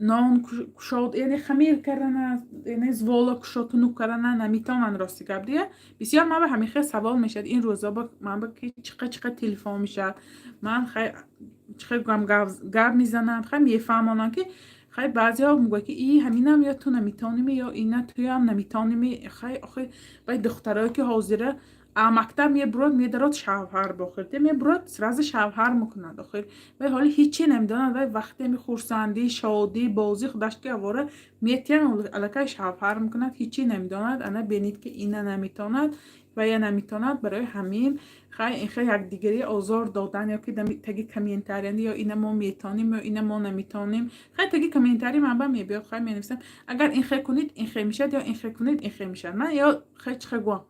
нон кушод, яъне хамир кардана, яъне звола кушод, тунук кардана наметонанд. Рости гап дия, бисёр ман ба ҳамин хел савол мешавад ин рӯзо. Ба ман ба ки чиқа чиқа телефон мешавад, ман, хай, чихел гам гап мезанам, хай, мефаҳмонам, ки хай, баъзеҳо мегӯяд, ки и ҳаминам ё ту наметоними, ё ина туям наметоними. Хай, охи вай духтарое, ки ҳозира мактаб мебурад, медарод шавҳар бохир мебурад, сразу шавҳар мекунад. Охир вай ҳоли ҳичи намедонад. Вай вақте ми хурсандӣ, шодӣ, бозӣ худаш ки авора метиҳан, аллакай шавҳар мекунад, ҳичи намедонад. Ана бинед, ки ина наметонад ва я наметонад. Барои ҳамин, хай, ин хел якдигарӣ озор додан ё ки таги комментария, ё ина мо метонем, ё ина мо наметонем. Хай, таги комментарий манба мебиёд, хай, менависам: агар ин хел кунед, ин хел мешавад, ё ин хел кунед, ин хел мешавад. Ман ё хел чӣ хел гӯям,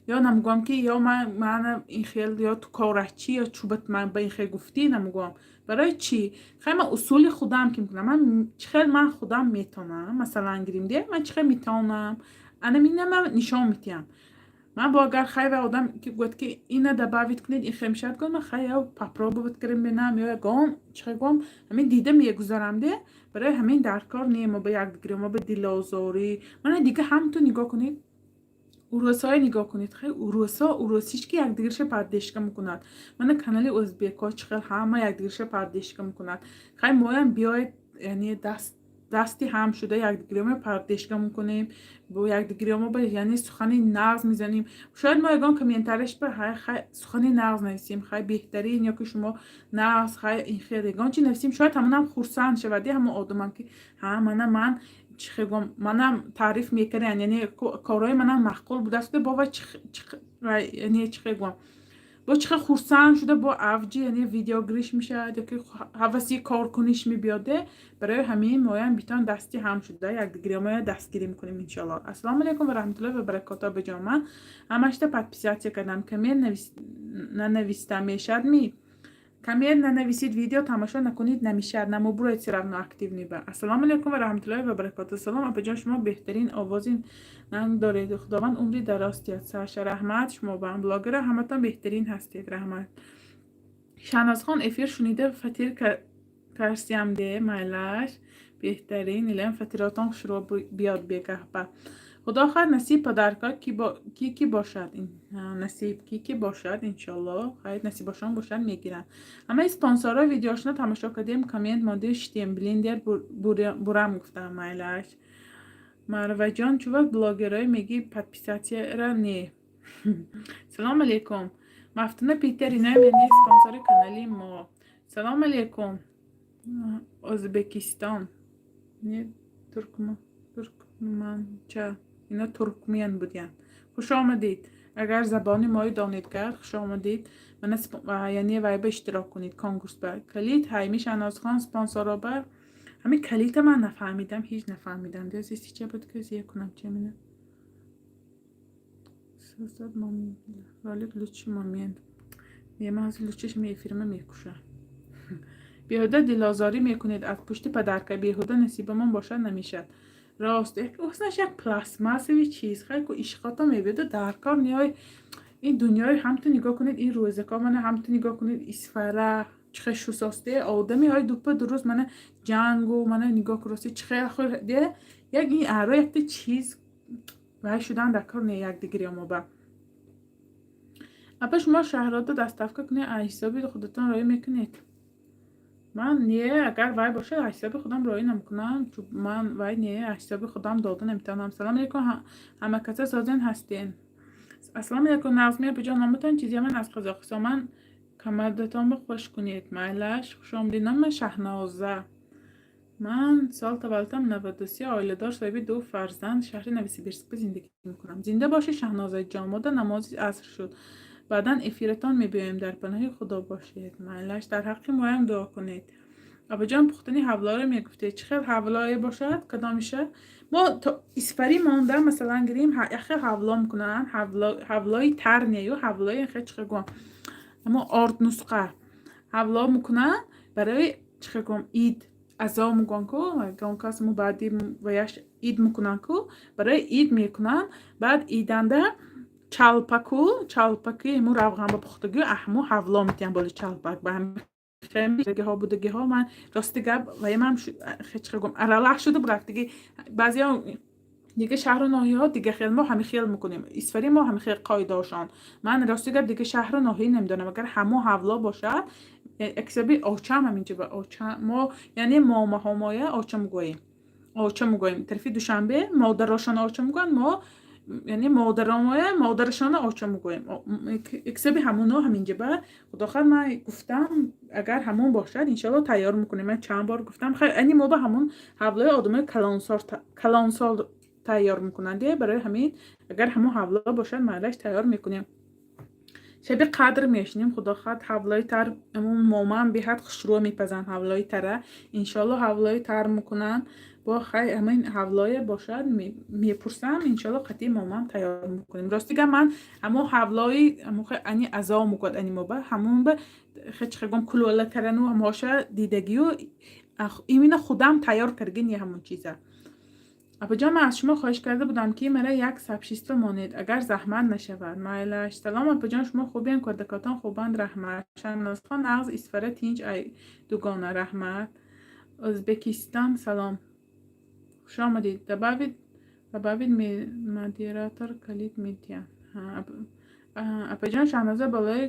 ё намегӯям, ки ё мана ин хел, ё ту корат чӣ, ё чӯбат ман ба ин хел гуфтӣ, намегӯям. Барои чӣ? Хай, ман усули худам ки мекунам, ман чӣ хел ман худам метонам, масалан, гирим де, ман чӣ хел метавонам, анамина ман нишон медиҳам. Ман бо агар, хай, ва одам ки гӯяд, ки ина добавить кунед, ин хел мешавад, гӯям, хай, ё попробовать кардем, бинам, ё ягон чӣ хел гӯям, ҳамин дида мегузарам де. Барои ҳамин дар кор не мо ба якдигарӣ, мо ба дилозорӣ. Мана дига ҳамту нигоҳ кунед, урусҳое нигоҳ кунед. Хай, урусҳо, урусиш ки якдигарша поддержка мекунад. Мана канали ӯзбекҳо чӣ хел ҳама якдигарша поддержка мекунад. Хай, моям биёед, яъне даст дасти ҳам шуда якдигаримо поддержка мекунем, бо якдигаримо ба, яъне, сухани нағз мезанем. Шояд мо ягон комментарияш ба, хай, сухани нағз нависем, хай, беҳтарин ё ки шумо нағз, хай, ин хел ягон чи нависем, шояд ҳамонам хурсанд шавад, ҳамон одамам, ки ҳа, мана ман чӣ хел гӯям, манам таъриф мекардам, яъне корҳои манам маъқул будааст. Бо вай, яъне чӣ хел гӯям, бо чӣ хел хурсанд шуда, бо авҷи, яъне, видеогириш мешавад ё ки ҳаваси коркуниш мебиёде. Барои ҳамин моям битон дасти ҳам шуда якдигаримоя дастгирӣ мекунем, иншоалло. Ассалому алайкум ва раҳматуллоҳи ва баракоту. Абаҷон, ман ҳамашта подписаться кардам, коммент нанависта мешад ми? Коммент нанависид, видео тамошо накунед, намешад, намобуроед, всё равно активный ба. Ассалому алайкум ва раҳматуллоҳи ва баракоту. Салом, апаҷон, шумо беҳтарин овози нанг доред, Худованд умри дароз диҳад. Саша, раҳмат шумо ба блогера, ҳаматон беҳтарин ҳастед, раҳмат. Шаҳнозхон, эфир шунида фатир карсиям де, майлаш, беҳтарин. Илам фатиротон хушрӯ биёд бегаҳба. Худо хоҳад, насиб подарка ки ки бошад, насиб ки ки бошад, иншолло. Хайр, насибошон бошад, мегиранд. Ҳамаи спонсорҳо видеошона тамошо кардем, коммент монде шитем, блендер бурам гуфтам, майлаш. Марваҷон, чува блогерое меги, подписаться ра не. Салом алейкум, Мафтуна Питер, иноям, яъне спонсори канали мо. Салом алейкум, Ӯзбекистон, не туркманча, ино туркмен будиянд. Хуш омадед, агар забони мои донед кард, хуш омадед. Мана, яъне вай ба иштирок кунед конкурс ба калид ҳайми. Шаҳнозхон, спонсоро ба ҳамин калида ман нафаҳмидам, ҳеҷ нафаҳмидам. Ча буд ки зия кунам, ча мина создать ролик, лучший момент. Ман ҳозир лучше шими эфирма мекушам. Беҳуда дилозорӣ мекунед аз пушти подарка, беҳуда, насибамон бошад, намешавад. Рост, оснаш як пластмассовый чиз, хай, ку ишқото мебиёду дар кор ниҳой. Ин дунёи ҳамту нигоҳ кунед, ин рӯзако, мана, ҳамту нигоҳ кунед, Исфара чӣ хел шусосте, одами ҳои дуппа дуруст, мана, ҷангу, мана, нигоҳ курости, чӣ хел де як ин аро якта чиз вай шудан дар кор не, якдигари омоба. Апа, шумо шаҳрода доставка кунед, аз ҳисоби худатон роӣ мекунед? Ман не, агар вай бошад, аз ҳисоби худам роӣ намекунам, чун ман вай не, аз ҳисоби худам дода наметавонам. Салом алейкум, ҳамакаса созен ҳастен? Ассалому алейкум, Нағзми апаҷон, номатон чизия? Ман аз Қазоқистон, ман камардатонро хуш кунед. Майлаш, хушомадед. Номи ман Шаҳноза, ман сол таваллудам 93, оиладор, соҳиби ду фарзанд, шаҳри Новосибирскда зиндагӣ мекунам. Зинда бошед, Шаҳнозаҷон. Мода намози аср шуд, баъдан эфиратон мебиёем, дар паноҳи Худо бошед. Майлаш, дар ҳаққи моям дуо кунед. Абаҷон, пухтани ҳавлоро мегуфтед, чӣ хел ҳавлое бошад, кадомиша? Мо Исфарӣ монда, масалан, гирем, як хел ҳавло мекунанд, ҳавлои тар нею, ҳавлои хел, чӣ хел гӯям, амо орд нусқа ҳавло мекунанд барои, чӣ хел гӯям, ид азо мегӯянд ку, ягон кас мо баъди ваяш ид мекунанд ку, барои ид мекунанд. Баъд иданда чалпаку, чалпаки ҳамун равғанба пухтагию ҳамун ҳавло метиҳанд боли чалпак ба ҳамин будагиҳо. Ман, рости гап, ваямам, чӣ хел гӯям, аралаш шуда бурафтиги. Баъзеҳо дига шаҳру ноҳияҳо дига хел, мо ҳамин хел мекунем. Исфари мо ҳамин хел қоидаошон. Ман, рости гап, дига шаҳру ноҳия намедонам. Агар ҳамон ҳавло бошад, яксаби очам ҳаминҷа ба оча мо, яъне момаҳомоя оча мегӯем, оча мегӯем. Тарафи Душанбе модарошона оча мегӯянд, мо, яъне модаромоя модарашона оча мегӯем. Яксаби ҳамуно ҳаминҷа ба худохоҳад, ман гуфтам, агар ҳамон бошад, иншоалло, тайёр мекунем. Ман чанд бор гуфтам, хайр, ани мо ба ҳамон ҳавлои одамои калонсол тайёр мекунанд. Барои ҳамин, агар ҳамон ҳавло бошад, майлаш, тайёр мекунем. Шаби қадр мешинем, худо хоҳад, ҳавлои тар. Ҳамун момаам беҳад хушрӯ мепазанд ҳавлои тара. Иншоалло, ҳавлои тар мекунанд. Бо хай, ҳамин ҳавлое бошад, мепурсам, иншоалло, қатъи момаам тайёр мекунем. Рости гап, ман ҳамон ҳавлои ани азо мегӯяд, ани моба ҳамон ба хечхегом кулола тарану ҳамоша дидагию, именно худам тайёр каргини ҳамон чиза. Апаҷон, ман аз шумо хоҳиш карда будам, ки мара як сообщество монед, агар заҳмат нашавад. Майлаш. Салом, апаҷон, шумо хубен, кӯдакотон хубанд? Раҳмат. Шаҳнозхон, нағз, Исфара тинч, ай дугона, раҳмат. Ӯзбекистон салом, хуш омадед. Добавить модератор калид медиҳам. Апаҷон, Шаҳноза, болои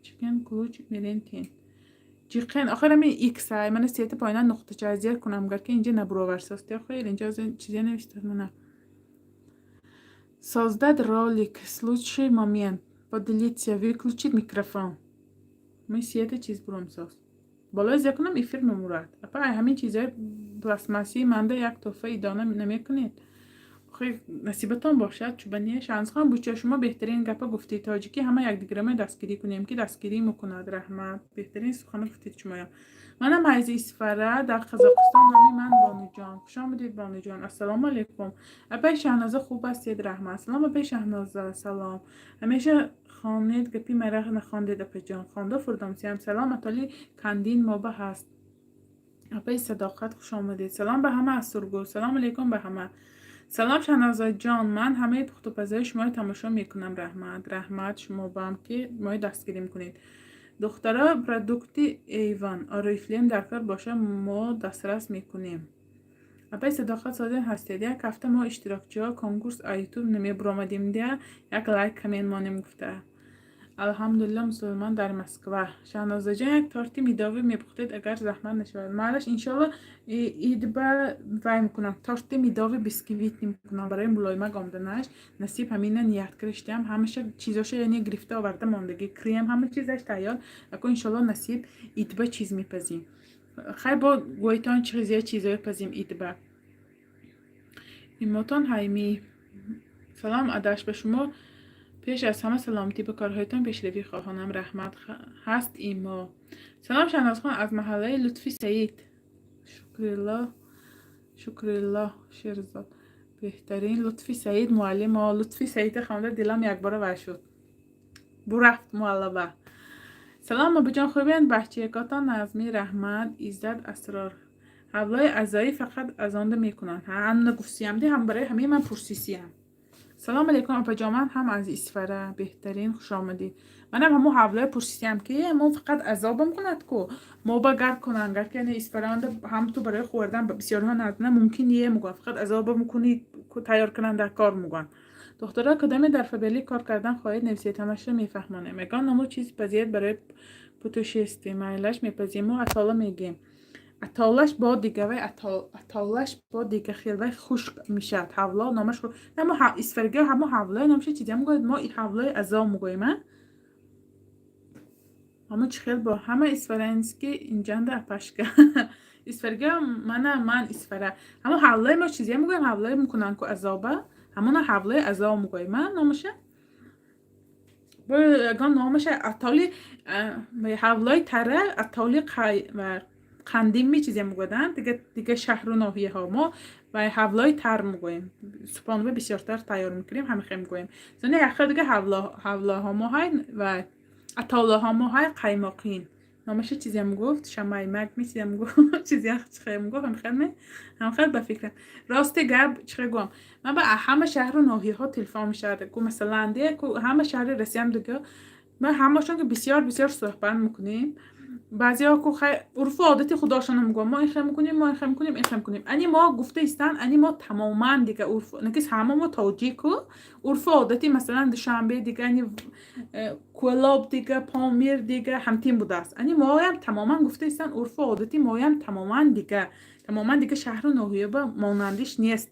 чикен ключ мерентен ҷиқен охир ами икс ай, мана, сета поина нуқтача зер кунам, гар ки инҷа набуроварсости. Охир инҷа чизе навиштад, мана: создать ролик, лучший момент, поделиться, выключить микрофон. Ми сета чиз буром соз болои зер кунам, эфир мемурад. Апа, ай ҳамин чизҳои пластмассии манда як тӯҳфа идона намекунед? Охир насибатон бошад, чубане. Шаҳнозхон буча, шумо беҳтарин гапа гуфтед. Тоҷикӣ ҳама якдигарама дастгирӣ кунем, ки дастгирӣ мекунад. Раҳмат, беҳтарин сухано гуфтед шумоям. Манам аз Исфара, дар Қазоқистон, номи ман Бонуҷон. Хуш омадед, Бонуҷон. Ассалому алайкум, апаи Шаҳноза, хуб ҳастед? Раҳмат. Салом, апаи Шаҳноза, салом. Ҳамеша хонед, гапи мара нахондед, апаҷон. Хонда фурдомсиям. Салом, атоли кандин моба ҳаст. Апаи Садоқат, хуш омадед. Салом ба ҳама аз Сургут. Салому алайкум ба ҳама. Салом, Шаҳнозаҷон, ман ҳамаи пухтупазҳои шуморо тамошо мекунам. Раҳмат, раҳмат шумо баам, ки моро дастгирӣ мекунед. Духтаро, продукти Эйвон, Орифлем дар кор боша, мо дастрас мекунем. Апаи Садоқат, созен ҳастед? Як ҳафта мо иштирокчиҳо конкурс ютуб намебуромадем дия, як лайк, коммент монем гуфта. Алҳамдулилло, мусулмон дар Москва. Шаҳнозаҷон, як торти медовый мепухтед, агар заҳмат нашавад? Майлаш, иншоалло, идба вай мекунам, торти медовый бисквитный мекунам барои мулоимак омаданаш. Насиб, ҳамина ният кириштиам, ҳамаша чизоша, яъне гирифта оварда мондагӣ, крем, ҳама чизаш тайёр. Ако, иншоалло, насиб, идба чиз мепазим. Хай, бо гӯйтон чизе чизое пазим идба. Имотон ҳаймӣ, салом, адаш, ба шумо пеш аз ҳама саломатӣ, ба корҳоятон пешравӣ хоҳонам. Раҳмат, ҳаст имо. Салом, Шаҳнозхон, аз маҳаллаи Лутфи Саид. Шукрилло, Шукрилло Шерзод, беҳтарин. Лутфи Саид муаллимо. Лутфи Саида хонда, дилам якбора вай шуд, бурафт муаллаба. Салом, абуҷон, хубен, бачаякотон назмӣ? Раҳмат. Иззат Асрор, ҳавлои азоӣ фақат азонда мекунанд. Ҳамна гуфтиямди, ҳам барои ҳамин ман пурсисиям. Салом алейкум, апаҷон, ман ҳам аз Исфара. Беҳтарин, хушомадед. Манам ҳамон ҳавлое пурсидам, ки мо фақат азобам кунад ку мо ба гар кунанд, гар ки Исфараонда ҳам ту барои хӯрдан бисёрҳо надона, мумкин е мегӯянд, фақат азобам кунӣ, тайёр кунанд, дар кор мегӯянд. Духтара, кадоме дар Фаберлик кор кардан хоҳед, нависед, ҳамашро мефаҳмонем. Ягон намуд чиз пазиед барои путешествие, майлаш, мепазиму атола мегӯем. Атолаш бо дига, вай атолаш бо дига хел, вай хушк мешавад. Ҳавло номаш ҳамо исфаргиҳо, ҳамо ҳавлои номаша чизя мегӯяд, мо ҳавлои азо мегӯем. А ҳамо чӣ хел бо ҳама исфарански инҷанда, апашка исфаргиҳо, мана ман Исфара, ҳамо ҳавлои мо чизя мегӯем, ҳавлое мекунанд ку азоба, ҳамона ҳавлои азо мегӯем. А номаша бо ягон номаша атоли ҳавлои тара, атоли қандим чизе мегӯяданд, дига дига шаҳру ноҳияҳо. Мо ва ҳавлои тар мегӯем, супонва бисёртар тайёр мекунем, ҳамихе мегӯем. Зони яхел дига ҳавлоҳо мо ҳай ва атолаҳо мо ҳай, қаймоқин номаша чизе мегуфт, шамаймак ми чизе мегуфт, чизе чихе мегуфт, ҳамхел ме, ҳамхел ба фикрам. Рости гап, чихе гӯям, ман ба ҳама шаҳру ноҳияҳо телефон мешавад ку, масалан, де ку ҳама шаҳри Россиям дига, ман ҳамашон ки бисёр бисёр суҳбат мекунем. Баъзеҳо ку урфу одати худошонро мегӯям: мо ин хел мекунем, мо ин хел мекунем, ин хел мекунем. Ани мо гуфта истанд, ани мо тамоман дига урф накис, ҳама мо тоҷику, урфу одати масалан Душанбе дига, ани Кӯлоб дига, Помир дига, ҳамтин будааст. Ани моям тамоман гуфта истанд, урфу одати моям тамоман дига, тамоман дига, шаҳру ноҳия ба монандиш нест.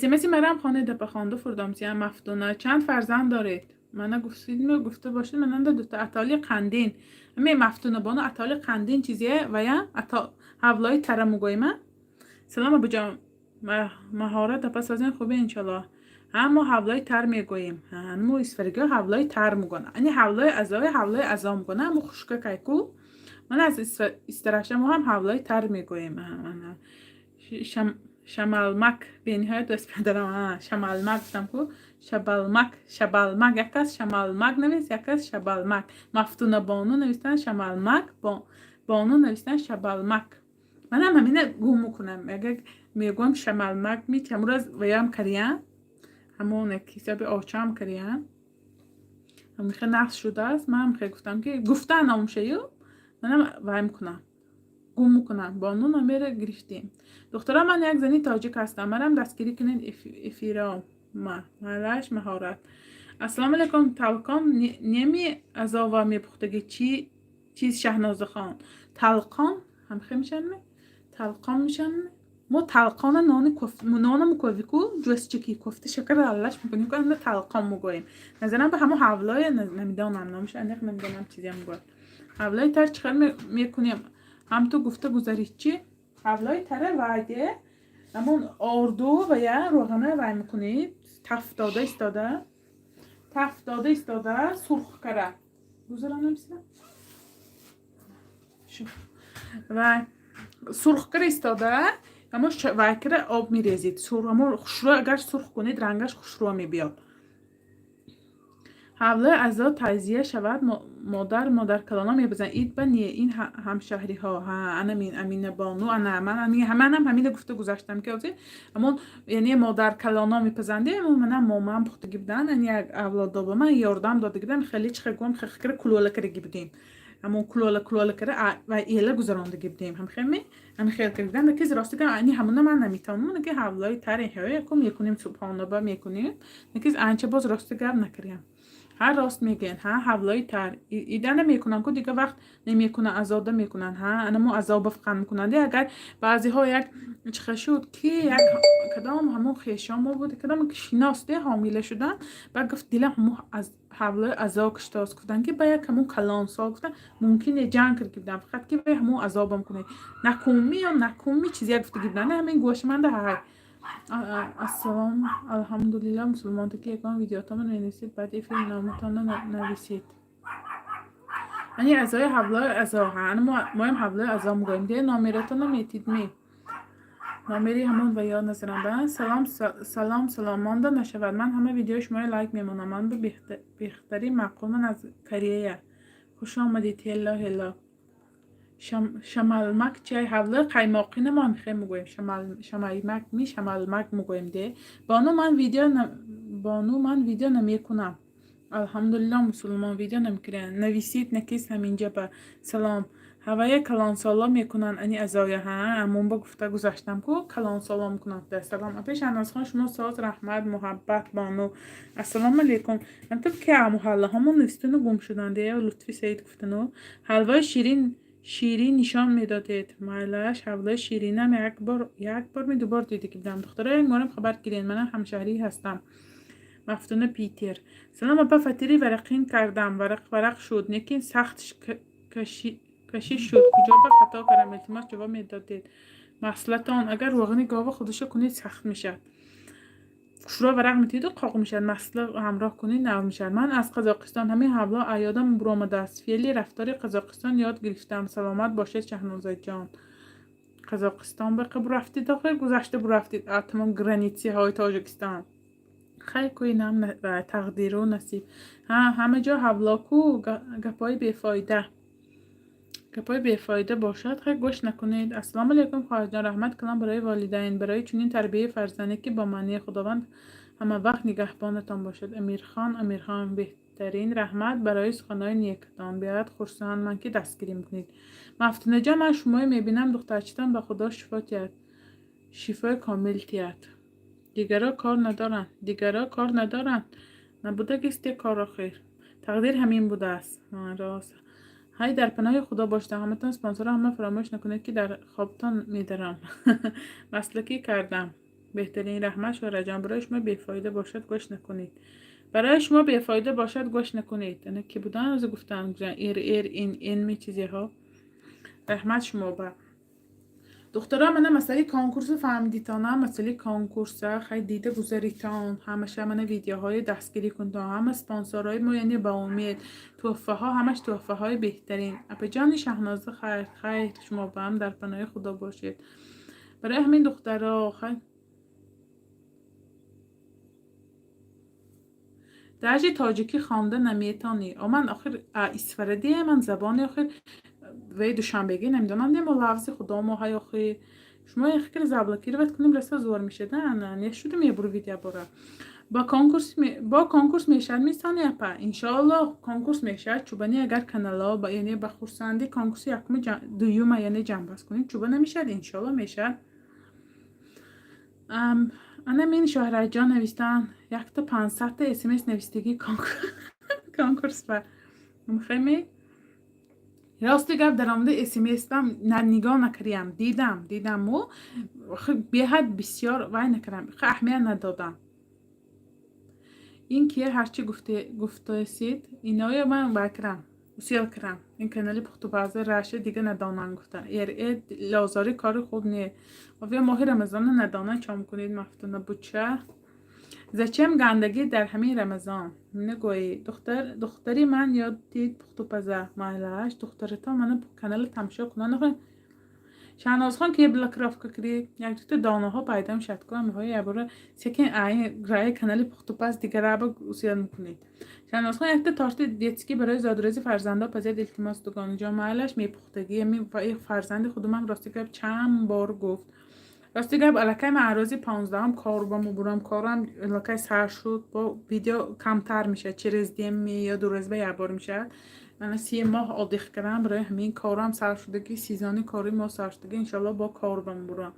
Смси марам хонед, апа. Хонду фурдомсиям. Мафтуна, чанд фарзанд доред? Мана гуфтидми, гуфта бошед, мананда дута. Атоли қандин ами, Мафтуна бону, атоли қандин чизие вая ҳавлои тара мугӯима. Салом, абуҷон, маҳорат апа, созин, хубе, иншаллоҳ. Ҳа, мо ҳавлои тар мегӯем, мо исфаригиҳо ҳавлои тар мегӯянд. Ани ҳавлои азои, ҳавлои азо мегӯянд, мо хушка кайку. Ман аз Истаравша, мо ҳам ҳавлои тар мегӯем. Шамалмак бениҳоят дӯст медорам. Шамалмак гуфтам ку, шабалмак, шабалмак. Як кас шамалмак навист, як кас шабалмак. Мафтуна бону навистан шамалмак, бону навистан шабалмак. Манам ҳамина гум мекунам, агар мегӯям шамалмак ми ҳамураз ваям кариян, ҳамон як ҳисоби очам кариян, ҳамихе нақс шудааст. Манам хе гуфтам, ки гуфтан номшаю, манам вай мекунам, гум мекунам. Бону, номера гирифтем. Духтара, ман як зани тоҷик ҳастам, марам дастгирӣ кунед эфиро ма малаш маҳорат. Ассалому алайкум. Талқон неми азова мепухтагӣ чӣ чиз, Шаҳнозахон? Талқон ҳамхе мешавад, талқон мешавад. Мо талқона нони нона мукови ку, ҷӯсчики кофта, шакар аллаш мекунем ку, ана талқон мегӯем. Назарам ба ҳамон ҳавлое, намедонам номаша, аниқ намедонам, чизе мегӯяд. Ҳавлои тар чӣ хел мекунем, ҳам ту гуфта гузарид чӣ? Ҳавлои тара вайде ҳамон орду ва я равғана вай мекунед, таф дода истода, таф дода истода, сурх кара гузаронам шу ва сурх кара истода, ҳамон вай кара об мерезед. Ҳамон хушрӯ, агар сурх кунед, рангаш хушрӯ мебиёд. Ҳавлои азо таъзия шавад, модар, модаркалона мепазанд. Ид ба не, ин ҳамшаҳриҳо. Ҳа, анамин Аминабону, ана манам ҳамина гуфта гузаштам, ки ҳозир ҳамон, яъне модаркалоно мепазанде. Манам момаам пухтагӣ буданд, ани як авлодо ба ман ёрдам додагӣ буданд. Хеле чихел гӯям, хеле кулола карагӣ будем, ҳамон кулола кулола кара ва эла гузарондагӣ будем, ҳамхелме, ҳамхел кардам. Ки рости гап, ани ҳамона ман наметавонам, ки ҳавлои таре якум мекунем, субҳонаба мекунем, ки анча боз, рости гап, накардам. Ҳа, рост мегӯянд, ҳа, ҳавлои тар ида намекунанд ку, дига вақт намекунанд, азода мекунанд. Ҳа, анамо азоба фақат мекунанд. Агар баъзеҳо як чихел шуд, ки як кадом ҳамон хешомо буд, кадом шинос де ҳомила шуданд, баъд гуфт: «Дилам ҳамо аз ҳавлои азо киштааст». Гуфтанд, ки ба як ҳамон калонсол гуфтанд, мумкин не, ҷанг карда буданд, фақат ки вай ҳамон азобам кунед, накумӣ ё накумӣ, чизе як гуфтагӣ буданд, ҳамин гӯшманда ҳай. Ассалом, алҳамдулиллаҳ, мусулмонтаки. Ягон видеотонро менависед, баъд эфир номатонро нависед. Ани азои ҳавлои азо, ҳа, моям ҳавлои азо мегӯем. Де номератонро метидме, номери ҳамон ва ё назарам ба. Салом, салом, салом, монда нашавад. Ман ҳама видеои шуморо лайк мемонам. Ман ба беҳтарин маъқул, ман аз Корея. Хуш омадед. Ҳелло, ҳелло. Шамалмак чай, ҳавлои қаймоқина мо ҳам хел мегӯем. Шамаймак ми, шамалмак мегӯем де. Бону, ман видео, бону, ман видео намекунам. Алҳамдулилло, мусулмон видео намекунанд. Нависид, накис ҳаминҷа ба салом. Ҳавая калонсоло мекунанд ани азоя. Ҳа, амон ба гуфта гузаштам ку, калонсоло мекунанд. Салом, апи Шаҳнозхон, шумо соз, раҳмат, муҳаббат, бону. Ассалому алайкум. Антуб ки муҳаллаҳомон навистуну гум шуданд. Лутфи Саид гуфтану ҳалвои ширин ширин нишон медодед. Майлаш, ҳалвои ширинам як бор ми дубор дида ки будам. Духтаро, як борам хабар гирен, манам ҳамшаҳрӣ ҳастам. Мафтуна Питер. Салом, апа, фатири варақин кардам, варақ варақ шуд, лекин сахт кашиш шуд. Куҷо ба хато кардам? Илтимос, ҷавоб медодед. Маслатон агар равғани гова худашо кунед, сахт мешавад. Хушро варақ метиҳиду қоқ мешавад. Масла ҳамроҳ кунед, нав мешавад. Ман аз Қазоқистон, ҳамин ҳавло аёдам буромадааст. Феъли рафтори Қазоқистон ёд гирифтам. Саломат бошед, Шаҳнозаҷон. Қазоқистон ба бурафтид, охир гузашта бурафтид тамом граница ҳои Тоҷикистон. Хай, кӯинам тақдиру насиб. Ҳа, ҳама ҷо ҳавло ку, гапҳои бефоида. Гапҳои бефоида бошад, хай, гӯш накунед. Ассалому алайкум, хоҳарҷон, раҳмат калом барои волидайн, барои чунин тарбияи фарзандӣ, ки бо маънии. Худованд ҳамавақт нигаҳбонатон бошад. Амирхон, Амирхон, беҳтарин, раҳмат барои суханҳои некатон. Беҳад хурсанд ман, ки дастгирӣ мекунед. Мафтунаҷон, ман шуморо мебинам, духтарчатон ба Худо шифо диҳад, шифои комил диҳад. Дигаро кор надоранд, дигаро кор надоранд. Набудагисте кор, охир. Тақдир ҳамин будааст. Рост. Ҳай, дар паноҳи Худо бошед ҳаматон. Спонсорро ҳама фаромӯш накунед, ки дар хобтон медарам. Маслакӣ кардам. Беҳтарин, раҳмат, Шӯҳраҷон. Барои шумо бефоида бошад, гӯш накунед. Барои шумо бефоида бошад, гӯш накунед. Ана ки будан озу гуфтан эр эр ин ин ми чизеҳо. Раҳмат шумо ба. Духтаро, мана масъалаи конкурсу фаҳмидитона, масъалаи конкурса хай дида гузаритон, ҳамаша мана видеоҳои дастгирӣ кунтон, ҳама спонсорҳои мо, яъне ба умед туҳфаҳо, ҳамаш туҳфаҳои беҳтарин. Апаҷони Шаҳноза, хайр, хайр, шумо ба ҳам дар паноҳи Худо бошед. Барои ҳамин, духтаро, хай, даже тоҷикӣ хонда наметонӣ. О, ман охир исфарадия, ман забони охир ваи душанбегӣ намедонам, немо лафзи худомо ҳай охир. Шумо фикр заблокировать кунем, раса зор мешада, не шуда мебуру видео бора. Бо конкурс мешавад мисони апа, иншоаллоҳ, конкурс мешавад. Чубани агар канало, яъне ба хурсандӣ конкурси якуми дуюма, яъне ҷамъбаст кунем, чуба намешавад, иншоаллоҳ мешавад. Ана мин Шоҳраҷон навистан, якта 500-та смс навистагӣ конкурс ба мехоҳем. Рости гап, даромада смсам нигоҳ накардиям, дидам, дидаму беҳад бисёр вай накардам, аҳамият надодам. Ин кия, ҳарчи гуфтасид, иноё ман вай кардам, усел кардам. Ин канали пухтупаза раша дига надонам гуфта. Эр э лозори кори хуб не. Офия, моҳи рамазона надонам чо мекунед, Мафтуна буча. Зачем гандагӣ дар ҳамин Рамазон? Нагӯӣ, духтар, духтари ман ёд дид пухтупаза. Майлаш, духтаратон мана канали тамошо кунанд. Шаҳнозхон, ки блокировка кардӣ, як дута донаҳо пайдо мешавад ку, ҳамиҳои ябора секин раи канали пухтупаз дигараба усел мекунед. Шаҳнозхон, якта торти детский барои зодрӯзи фарзандо пазед, илтимос, дугонаҷон. Майлаш, мепухтагӣ фарзанди худумам, рости гап, чанд бор гуфт. Рости гап, аллакай ман рӯзи 15-ум кор ба мубурам, корам аллакай сар шуд, бо видео камтар мешавад, через день ё 2 рӯз ба як бор мешавад. Мана 3 моҳ отдых кардам, барои ҳамин корам сар шудагӣ, сезони кори мо сар шудагӣ, иншоалло, бо кор ба мубурам.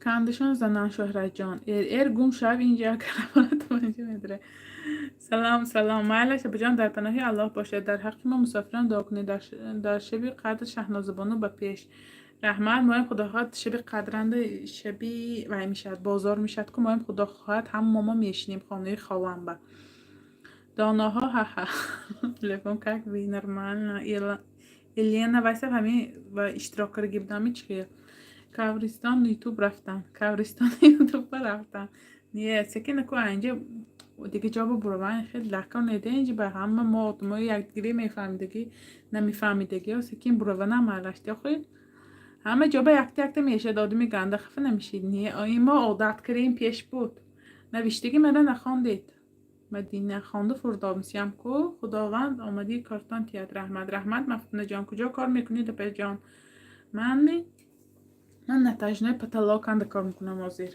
Кандашон занан, Шӯҳратҷон. Эр эр гум шав инҷа караматонҷа медре. Салом, салом. Майлаш, апаҷон, дар паноҳи Аллоҳ бошед. Дар ҳаққи мо мусофирон дуо кунед. Дар шаби қадр Шаҳнозабону ба пеш. Раҳмат, моем худо хоҳад шаби қадранда, шаби вай мешавад, бозор мешавад ку, моем худо хоҳад ҳама мо мешинем хонаи холам ба. Донаҳо, ҳа-ҳа. Телефон, как вы, нормально. Елена Вайсав ҳамин ва иштирок кардаги будам, чӣ хел? Кавристон Ютуб рафтан. Кавристон Ютуб рафтан. Не, секин ку инҷа дига ҷо бубураван, хеле лака неда инҷа ба ҳама мо одамои якдигаре мефаҳмидагӣ, намефаҳмидагиҳо секин бураванам майлашти охир. Ҳама ҷо ба якта якта мешад, одами ганда хафа намешид. Не, ин мо одат кардем, пеш буд. Навиштагӣ мара нахондед. Мадина хонда фурдомсиям ку. Худованд омадии кортон тиҳад, раҳмат, раҳмат. Мафтунаҷон, куҷо кор мекунед, апаҷон? Манми, ман натяжной потолок анда кор мекунам ҳозир.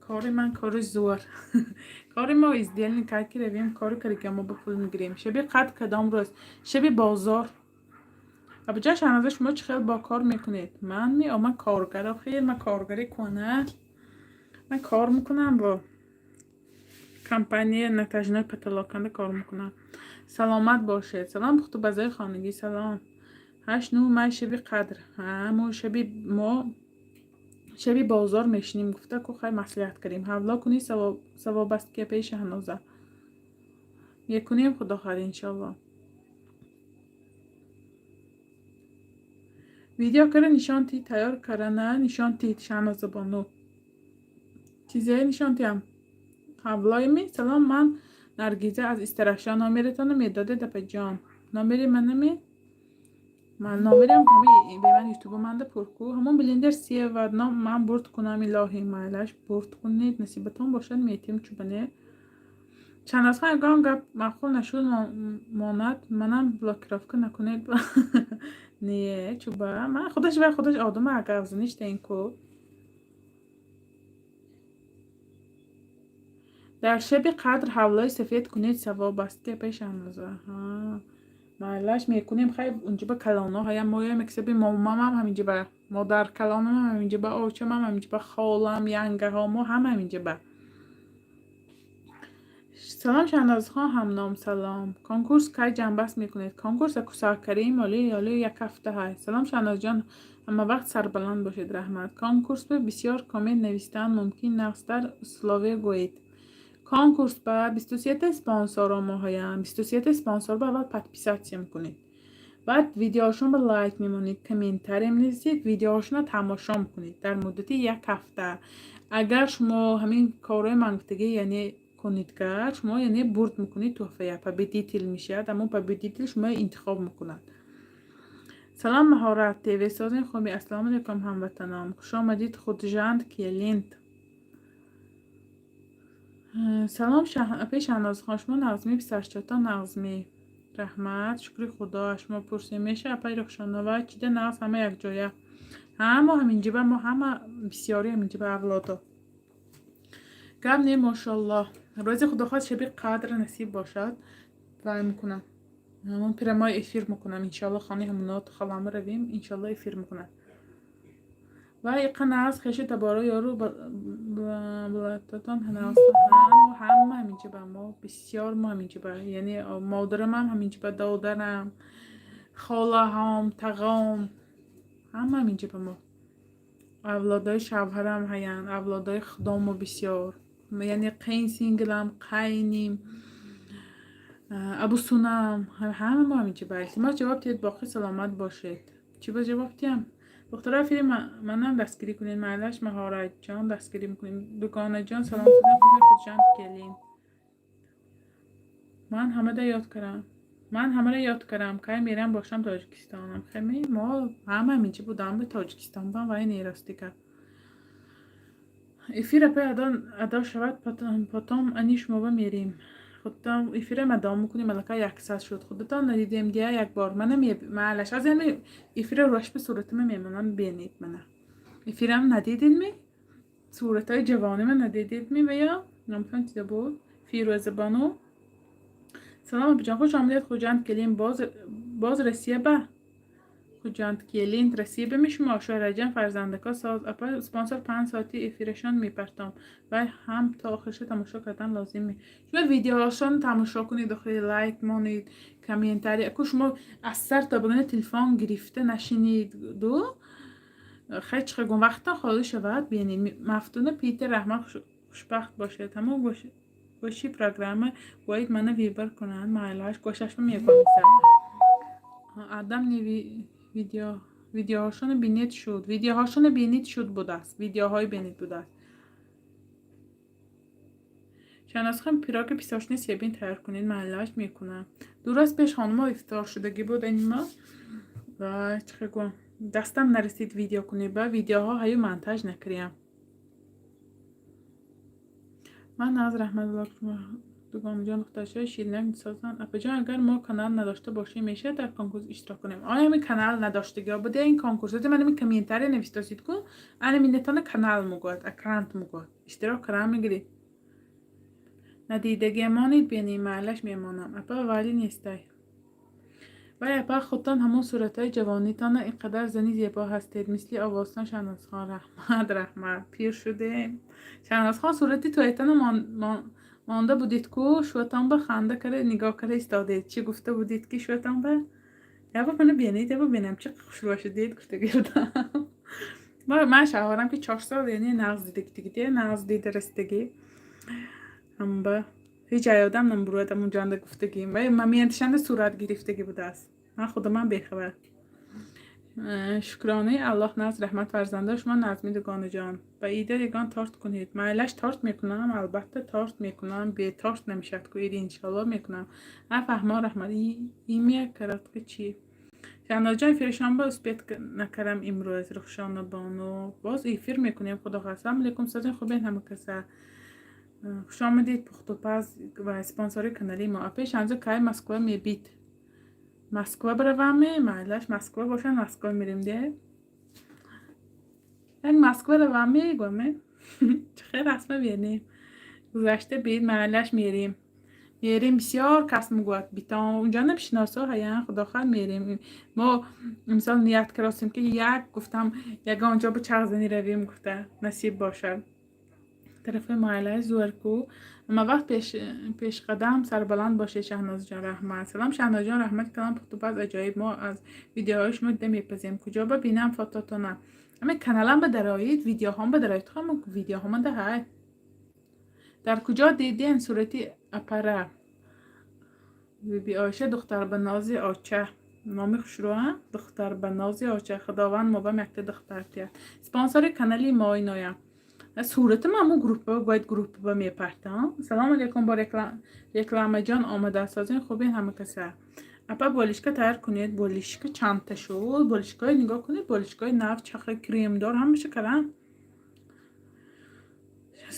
Кори ман кори зӯр. Кори мо издельный, кай ки равем, кори карига мо ба пул мегирем. Шаби қадр кадом рӯз? Шаби бозор. Абуҷан, Шаҳноза, шумо чӣ хел бо кор мекунед? Ман ми? О, ман коргар, охир ман коргари кона. Ман кор мекунам, бо компания натяжной потолок анда кор мекунам. Саломат бошед. Салом, пухтупазои хонагӣ, салом. 8-9 май шаби қадр. Мо шаби, мо шаби бозор мешинем, гуфта ку, хай маслиҳат кардем. Ҳавло кунӣ, савоб аст ки, апаи Шаҳноза. Мекунем, худо хоҳад, иншоалло. Видео кара нишон ти, тайёр карана нишон тид, Шаҳноза бону. Чизае нишон тиям? Ҳавлоими? Салом, ман Наргиза аз Истарафшон. Номератонро медодед, апаҷон? Номери манами? Ман номерам ҳами бе ман ютубо манда пурку. Ҳамон блендер сева ном ман бурд кунам, илоҳи, майлаш, бурд кунед, насибатон бошад, метим чубане. Чандазхан, ягон гап маъқул нашуд, монад, манам блокировка накунед. Не, чуба ман худаш ва худаш одама агар ништаин ку. Дар шаби қадр ҳавлои сафед кунед, савоб аст ки, апаи Шаҳноза. Майлаш, мекунем, хай унҷиба калоно ҳаям, моям яксаби момамам ҳаминҷиба, модар калонамам ҳаминҷиба, очамам ҳаминҷиба, холам, янгаҳо, мо ҳама ҳаминҷиба. Салом, Шаҳнозхон ҳамном, салом. Конкурс кай ҷамъбаст мекунед? Конкурс кусаккарии моли ёли як ҳафта ҳай. Салом, Шаҳнозҷон, ҳамавақт сарбаланд бошед, раҳмат. Конкурс ба бисёр коммент навистан мумкин, нағзтар условия гӯед. Конкурс ба 23-та спонсорро мо ҳаям. 23-та спонсор ба аввал подписаться мекунед. Баъд видеоҳошон ба лайк мемонед, комментария менависед, видеоҳошонро тамошо мекунед дар муддати як ҳафта. Агар шумо ҳамин корҳои ман гуфтагӣ, яъне кунидгар, шумо яъне бурд мекунед туҳфая, победитель мешавад, аммо победитель шумо интихоб мекунад. Салом, Маҳорат ТВ, созин, хуби? Ассалому алайкум, ҳамватанон. Хуш омадид, Худжанд келинт. Салом, апаи Шаҳнозхон, шумо нағзмӣ, писарчатон нағзмӣ? Раҳмат, шукри Худо, аз шумо пурсем меша, апаи Рухшонова, чида нағз, ҳама якҷоя. Ҳа, мо ҳаминҷиба, мо ҳама бисёри ҳаминҷиба авлодо. Гап не, мошоаллоҳ. Рӯзи худохоҳ шаби қадр насиб бошад, вай мекунам. Ҳамон прямой эфир мекунам, иншоалло, хонаи ҳамуно холама равем, иншоалло, эфир мекунам. Ва иқа нағз, хешу таборо, ёру балататон нағз? Ҳама ҳаминҷиба, мо бисёр, мо ҳаминҷиба, яъне модарамам ҳаминҷиба, додарам, холаҳом, тағом, ҳама ҳаминҷиба мо. Авлодои шавҳарам ҳаянд, авлодои худомо бисёр. Яъне қайн синглам, қайним, абусунам, ҳама мо ҳаминҷиба. Илтимос, ҷавоб диҳед, боқӣ саломат бошед. Чӣ ба ҷавоб диҳам? Духтаро, эфири манам дастгирӣ кунед, майлаш, Маҳоратҷон, дастгирӣ мекунем. Дугонаҷон, салом, салом, хуби, Худжанд келин. Ман ҳамада ёд кардам. Ман ҳамаро ёд кардам. Кай мерам бошам Тоҷикистонам. Хеми мо ҳама ҳаминҷа будам ба Тоҷикистон бам вай нерости гап. Эфир апай адо шавад, потом ани шумоба мерем. Худтон эфирам адо мекунем, аллакай 100 шуд. Худатон надидем дия як бор. Мана майлаш, аз ами эфира рош ба суратама мемонам, бинед мана. Эфирам надидед ми? Суратҳои ҷавонима надидед ми ва ё? Намфаҳм чида буд? Фирӯза бону. Салом, апаҷон, хуш омадед, Хуҷанд келин. Боз Россия ба? Хуҷанд келин, Россия ба мешумо? Шоҳраҷан, фарзандако соз. Апа, спонсор 5 соати эфирашон мепартом. Вай ҳам то охирша тамошо кардан лозим. Шумо видеоҳошон тамошо кунед, охири лайк монед, комментария. Ку шумо аз сар то багана телефон гирифта нашинед ду. Хай чӣ гум вақтон холӣ шавад, бинед. Мафтуна Питер, раҳмат, хушбахт бошед. Ҳамон гӯши программа бояд мана выбор кунанд, майлаш, гӯшашма мегӯям. Адам не видео, видеоҳошоно бинед шуд. Видеоҳошоно бинед шуд будааст. Видеоҳои бинед будааст. Шаҳнозхон, пироги песочный себин тайёр кунед, майлаш, мекунам. 2 рӯз пеш хонумо ифтор шудагӣ буд анима ва чӣ гӯям, дастам нарасид видео кунед, ба видеоҳо ҳаю монтаж накардиям. Ман нағз, раҳматулло. Дугонаҷон, духтарчаи ширинак месозанд. Апаҷон, агар мо канал надошта бошем, мешавад дар конкурс иштирок кунем? Оя ҳамин канал надоштагиҳо буда ин конкурсоти ман ҳамин комментария навистосид ку, ана миннатона канал мегӯяд, аккаунт мегӯяд, иштирок кардан мегиред. Надидагия монед, бени, майлаш, мемонам. Апа, вале нестай. Вай, апа, худтон ҳамон суратҳои ҷавонитона, ин қадар зани зебо ҳастед, мисли овозтон. Шаҳнозхон, раҳмат, раҳмат, пир шудем. Шаҳнозхон, сурати туайтона монда будед ку, шуатон ба ханда кара нигоҳ кара истодед. Чӣ гуфта будед, ки шуатон ба яба мана бинед, яба бинам, чӣ хушрӯ шудед, гуфтагӣ будам. Ман шавҳарам ки 4 сол, яъне нағз дидагӣ, нағз дида расидагӣ. Ҳамба ҳеҷ аёдам намбурояд амунҷанда гуфтагӣ. Моменташанда сурат гирифтагӣ будааст. Ман худамам бехабар. Шукронаи Аллоҳ, нағз, раҳмат, фарзандо шумо Назми дугонаҷон. Ба ида ягон торт кунед. Майлаш, торт мекунам, албатта торт мекунам, бе торт намешавад ку иди, иншоалло мекунам. А фаҳмо, раҳмат. Имя коротко чӣ? Шаҳнозҷон, эфиршонба успеть накардам имрӯз. Рухшона бону. Боз эфир мекунем, худо хоҳад. Салому алейкум, созин, хубен ҳама каса. Хуш омадед, пухтупаз ва спонсори канали мо. Апаи Шаҳноза, кай Москва мебид? Москва бираваме, майлаш, Москва бошад, Москва мерем де. Як Москва раваме, гӯме. Чӣ хел расма бинем. Гузашта бид, майлаш, мерем. Мерем, бисёр кас мегӯяд, битон унҷо намешиносо ҳаян, худо хоҳад, мерем. Мо имсол ният кардостем, ки як гуфтам, ягон ҷо ба чағзанӣ равем гуфта, насиб бошад. Тарафи маҳаллаи Зуарку. Ҳама вақт пешқадам, сарбаланд бошед, Шаҳнозҷон, раҳмат. Салом, Шаҳнозҷон, раҳмати калом, пухтупаз аҷоиб. Мо аз видеоҳои шумо дида мепазем. Куҷо ба бинам фототона? Ҳамин каналам ба дароид, видеоҳом ба дароид, ҳама видеоҳома даҳай. Дар куҷо дидем сурати апара? Биби Оиша, духтарбанози оча. Номи хушрӯа? Духтарбанози оча. Худованд мобам якта духтар диҳад. Спонсори канали мо иноям. Сурати ман ҳамун группа бояд группа ба мепартам. Салому алейкум, бо рекламаҷон омада созин, хубин ҳама каса. Апа, болишка тайёр кунед, болишка чандта шуд, болишкаҳои нигоҳ кунед, болишкаҳои нав, чаха кремдор ҳамаша кардам.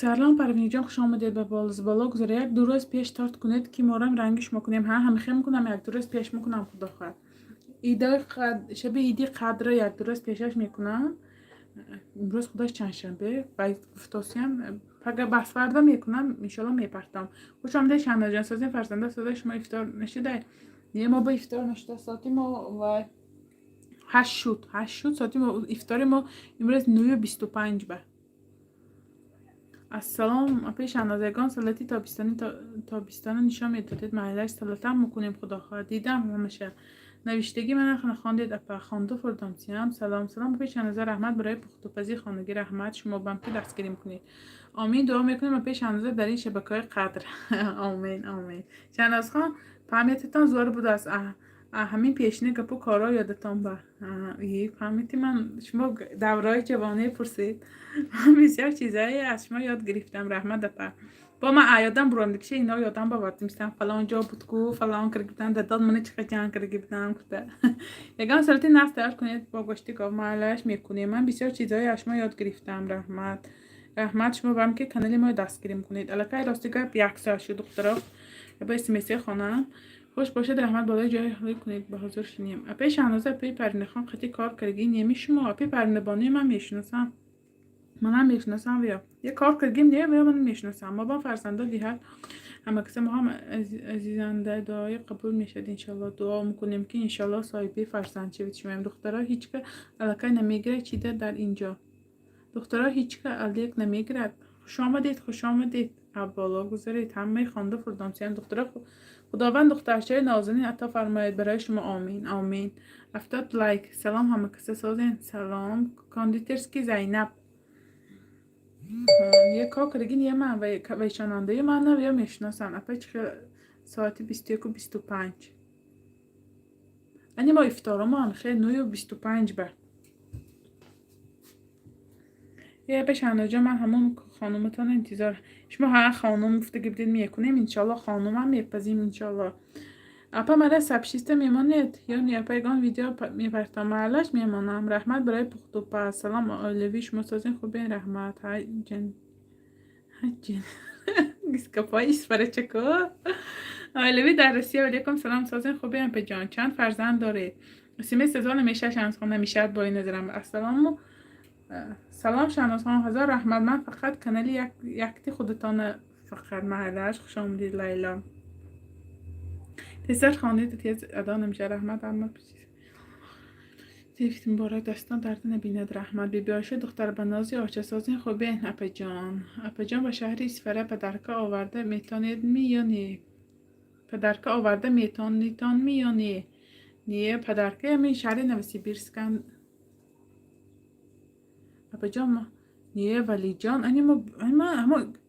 Сарлон Парвиниҷон, хуш омадед ба боло гузара. Як ду рӯз пеш торт кунед, ки морам ранги шумо кунем. Ҳа, ҳамихел мекунам, як ду рӯз пеш мекунам, худо хоҳад. Идаи шаби иди қадра як ду рӯз пешаш мекунам. Имрӯз худаш чандшанбе, гуфтосиям, пага басфарда мекунам, иншоалло мепартам. Хуш омадед, Шаҳнозҷон, созин, фарзанда соза, шумо ифтор нашудай? Не, мо ба ифтор нашуда, соати мо вай 8 шуд, 8 шуд соати мо, ифтори мо имрӯз 9:25 ба. Ассалом, апаи Шаҳноза, ягон салати тобистона нишон медодед, майлаш, салатам мекунем, худо хоҳад. Дидам ҳамаша. Навиштагӣ мана нахондед, апа, хонду фурдомсиям. Салом, салом, апаи Шаҳноза, раҳмат барои пухтупази хонагӣ, раҳмат, шумо бам ки дастгирӣ мекунед. Омин, дуо мекунем, апаи Шаҳноза, дар ин шабакаҳои қадр. Омин, омин. Шаҳнозхон, памятитон зӯр будааст. Ҳамин пешини гапу корҳо ёдатон ба памяти ман, шумо давраҳои ҷавонӣ пурсид. Ман бисёр чизҳое аз шумо ёд гирифтам, раҳмат, апа. Бо ман ёдам буромдикша, ино ёдам бовардимистам, фалон ҷо буд ку, фалон карда будам, дадод мана чӣ қадр ҷанг карда будам гуфта. Ягон сурати нағз тайёр кунед бо гӯшти гов, майлаш, мекунем. Ман бисёр чизҳое аз шумо ёд гирифтам, раҳмат. Раҳмат шумо бам ки канали моро дастгирӣ мекунед. Аллакай, рости гап, як соат шуд, духтаро. Ба смс хонам. Хуш бошед, раҳмат, болои ҷои ҳолӣ кунед, ба ҳозир шинем. Апаи Шаҳноза, апаи Паринахон қатъи кор кардагӣ неми шумо? Апаи Паринабонуи ман мешиносам. Манам мешиносам вё. Як кор кардагим не, вё ман мешиносам. Мо бо фарзандо диҳад ҳама каса мо ҳам азизанда дуои қабул мешавад, иншалло. Дуо мекунем, ки иншалло соҳиби фарзанд шавед шумоям. Духтаро ҳичка аллакай намегирад чида дар инҷо. Духтаро ҳичка алек намегирад. Хуш омадед, хуш омадед. Боло гузаред. Ҳамаи хонда фурдомсиям духтаро, Худованд духтарчаи нозанин ато фармояд барои шумо, омин, омин. 70 лайк. Салом, ҳама каса созен. Салом, кондитерский Зайнаб. Як кор кардагӣ не ман вайшонандаи ман ё мешиносам. Апа, чӣ хел соати 21:25? Ани мо ифторомо ҳам хел 9:25 ба. Е, апа Шаҳнозҷон, ман ҳамон хонуматон интизор. Шумо ҳа, хонум гуфтагӣ будед, мекунем, иншоалло, хонумам мепазим, иншоалло. Апа, мара сообщество мемонед ё не? Апа, ягон видео мепартам, маълаш, мемонам. Раҳмат барои пухтупаз. Салом, оилавӣ, шумо созин, хубен, раҳмат. Гискапои исфарачако. Оилавӣ дар Россия. Алейкум салом, созин, хубем, апаҷон. Чанд фарзанд доред? Смс сезон намешавад, Шаҳнозхон, намешавад бо ин назарам. Ассалому салом, Шаҳнозхон, ҳазор раҳмат. Ман фақат канали якти худатона фақат маҳаллааш. Хуш омадид, Лайло. Тезтар хонед, тез адо намешавад. Раҳмат, аммо Тефт муборак, дастон дарда набинад, раҳмат. Бибиоша духтар банози очасозин, хубен, апаҷон. Апаҷон, ба шаҳри Исфара подарка оварда метонед ми ё не? Подарка оварда метонитон ми ё не? Не, подарка ҳамин шаҳри Новосибирскан. Апаҷон, не, Валиҷон, ани мо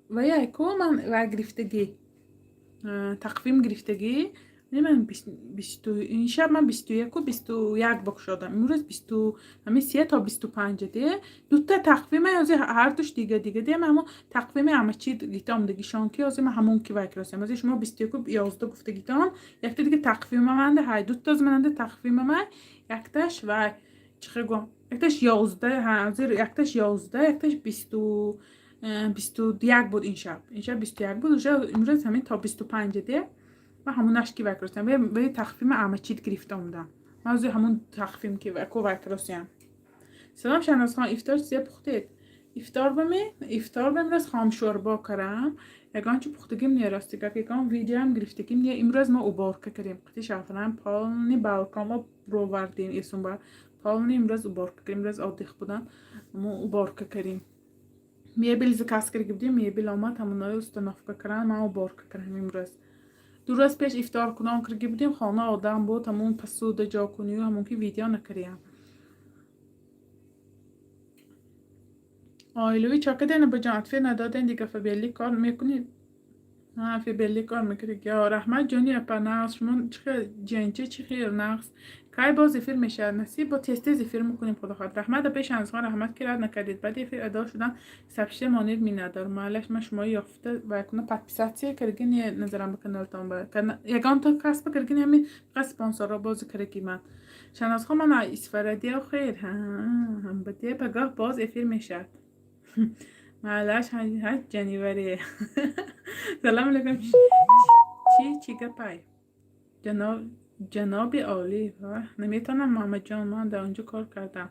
вая ку ман ва гирифтагӣ, тақвим гирифтагӣ. Ман бисту ин шаб ман 21-21 бикушодам. Имрӯз бисту ҳамин се то 25 де. Дута тақвима ёзи ҳардуш дига дига де. Ман ҳамон тақвими ҳама чи гитом дигишон ки ёзи ман ҳамон ки вай красам. Ёзи шумо 21-11 гуфтагитон, якта дига тақвима манда ҳай, дута аз мананда тақвима ман, якташ вай чӣ гум, якташ 11, ҳозир якташ 11, якташ 21 буд ин шаб. Ин шаб 21 буд, уже имрӯз ҳамин то 25 де. Ман ҳамонаш ки вай красям. Ве тақвима амачид гирифта омадам. Ман ҳозир ҳамон тақвим ки ку вай красям. Салом, Шаҳнозхон, ифтор чизе пухтед? Ифтор баме? Ифтор ба имрӯз хомшӯрбо кардам. Ягон чи пухтагим не, рости гап, ягон видеоам гирифтагим не. Имрӯз мо уборка кардем. Қити шафран полный балконмо бировардем эсунба. Полный имрӯз уборка кардем. Имрӯз отдых будан. Мо уборка кардем. Мебел заказ карда будем, мебел омад, ҳамонаро установка кардам, ман уборка кардам имрӯз. 2 рӯз пеш ифторкунон карда будем, хона одам буд, ҳамон посуда ҷокунию ҳамон ки видео накардем. Оилавӣ чо кардем, абаҷон, ответ надодем дига. Фаберлик кор мекунед? Фаберлик кор мекунед? Ё раҳмат, ҷони апа, нағз. Шумо чӣ хел, ҷиянча чӣ хел, нағз? Кай боз эфир мешавад? Насиб, бо тез тез эфир мекунем, худо хоҳад. Раҳмат, апаи Шаҳнозхон, раҳмат, ки рад накардед. Баъди эфир адо шудан сообщение монед, миннатдор. Маълаш, ман шуморо ёфта ва куна подписаться кардаги не назарам ба каналтон ба. Ягонта касба кардаги не, ҳамин фақат спонсорро бозӣ кардаги ман. Шаҳнозхон, ман Исфарадиё хел. Ҳамбадия пагоҳ боз эфир мешавад. Маълаш, ҳаҷ ҷаниваре. Салому алайкум. Чӣ чӣ гапай? Ҷаноби олӣ, наметавонам, Муҳаммадҷон, ман дар он ҷо кор кардам.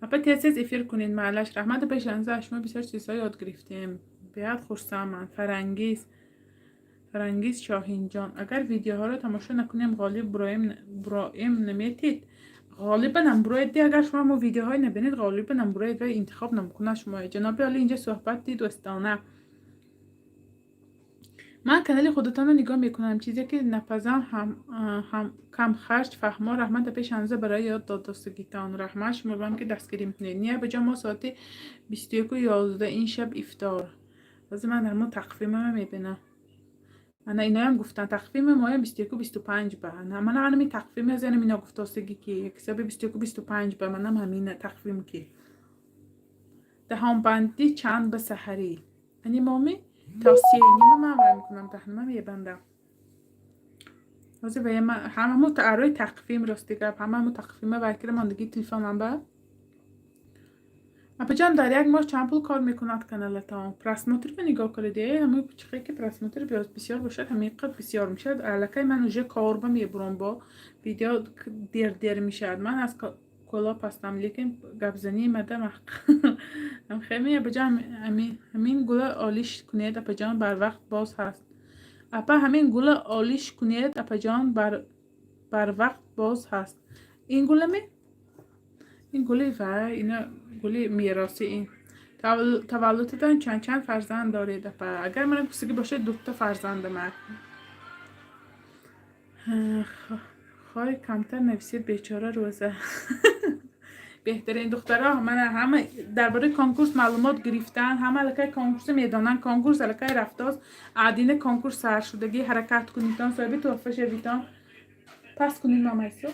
Апа, тез тез эфир кунед, маълаш. Раҳмат, апаи Шаҳноза, аз шумо бисёр чизҳо ёд гирифтем. Беҳад хурсандам. Фарангиз, Фарангиз Шоҳинҷон, агар видеоҳоро тамошо накунем, ғолиб буроем наметид? Ғолиба намбуроед. Агар шумо мо видеоҳое набинед, ғолиба намбуроед ва интихоб намекунад шумо. Ҷаноби олӣ, инҷа суҳбати дӯстона. Ман канали худатонро нигоҳ мекунам. Чизе ки напазам ҳам камхарҷ фаҳмо. Раҳмат, апаи Шаҳноза, барои ёд додостагитон. Раҳмат шуморо ки дастгирӣ мекунед. Не, абаҷон, мо соати 21:11 ин шаб ифтор. Ҳозир ман ҳамон тақвимама мебинам. Ана иноям гуфтанд, тақвими моям 21-25 ба. Мана ҳамин тақвими ҳозир ино гуфтостагӣ ки ҳисоби 21-25 ба, манам ҳамин тақвим ки. Даҳонбандӣ чанд ба саҳарӣ? Ани моми то 3:30 ман вай мекунам, даҳнама мебандам. Ҳозир ҳамамо арои тақвим, рости гап, ҳамамо тақвима вай кира мондагӣ телефонам ба. Апаҷон, дар як моҳ чанд пул кор мекунад каналатон? Просмотрро нигоҳ кунед, ҳамин чихе ки просмотр бисёр бошад, ҳамин қад бисёр мешавад. Аллакай ман уже корба мебурам, бо видео дер дер мешавад. Ман аз Кӯлоб ҳастам, лекин гапзании мада хеле. Апаҷон, ҳамин гула олиш кунед, апаҷон, барвақт боз ҳаст. Апа, ҳамин гула олиш кунед, апаҷон, барвақт боз ҳаст. Ин гуламе? Ин гули вай, ина гули меросӣ ин. Таваллудатон чанд, чанд фарзанд доред, апа? Агар мана гуфтагӣ бошад, дута фарзандам. Хой, камтар нависед, бечора рӯза. Беҳтарин духтаро, мана ҳама дар бораи конкурс маълумот гирифтан, ҳама аллакай конкурсро медонанд. Конкурс аллакай рафтааст, адина конкурс саршудагӣ, ҳаракат кунитон, соҳиби тӯҳфа шавитон. Пас кунед, мамайсо.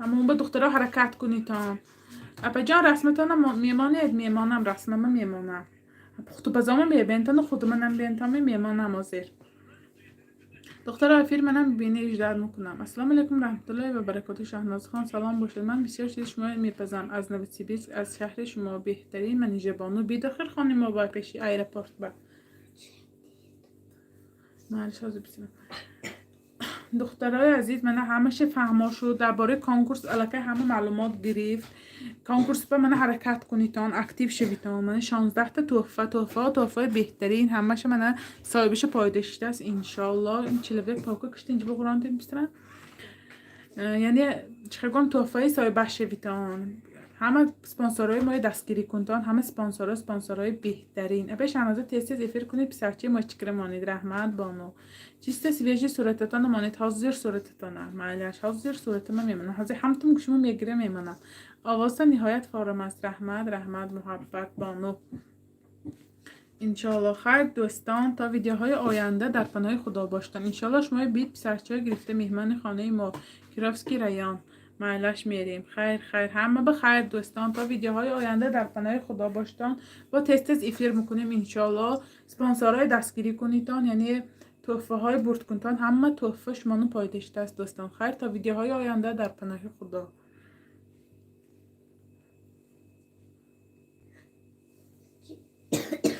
Ҳамон ба духтаро ҳаракат кунитон. Апаҷон, расматонам мемонед? Мемонам, расмама мемонам. Пухтупазома мебентону худуманам бентоми мемонам ҳозир. Духтара, эфир манам бибини, ждать мекунам. Ассалому алайкум раҳматуллоҳи ва баракоту. Шаҳнозхон, салом бошед. Ман бисёр чиз шумо мепазам аз Новосибирск, аз шаҳри шумо беҳтарин Манижабону. Бидохир хони мо ба пеши аэропорт ба маълиш ҳозир бисёр. Духтарои азиз, мана ҳамаша фаҳмо шуд. Дар бораи конкурс аллакай ҳама маълумот гирифт. Конкурс ба мана ҳаракат кунитон, актив шавитон. Мана 16-та тӯҳфа, тӯҳфаҳо, тӯҳфаҳои беҳтарин, ҳамаша мана соҳибаша пайдо шудааст, иншоалло. Ин человек паука кишта инҷа бо бистра, яъне чӣ гӯям, тӯҳфаи соҳибаш шавитон. Ҳама спонсорҳои мои дастгирӣ кунтон, ҳама спонсорҳо, спонсорҳои беҳтарин. Апа Шаҳноза, тез тез эфир кунед, писарчаи мо чикра монед. Раҳмат, бону. Чисто свежий сурататона монед. Ҳозир сурататона, майлаш, ҳозир суратама мемонам. Ҳозир ҳамтум шумо мегира мемонам. Овозтон ниҳоят форам аст. Раҳмат, раҳмат, муҳаббат, бону. Иншоалло, хайр, дӯстон, то видеоҳои оянда дар паноҳи Худо боштон. Иншоалло, шумои бит писарчаҳо гирифта меҳмони хонаи мо, Кировский район, майлаш, мерем. Хайр, хайр, ҳама ба хайр, дӯстон, то видеоҳои оянда дар паноҳи Худо боштон. Бо тез тез эфир мекунем, иншоалло. Спонсорҳои дастгирӣ кунитон, яъне тӯҳфаҳои бурдкунтон, ҳама тӯҳфа шумоно пайдо шудааст, дӯстон. Хайр, то видеоҳои оянда дар паноҳи Худо.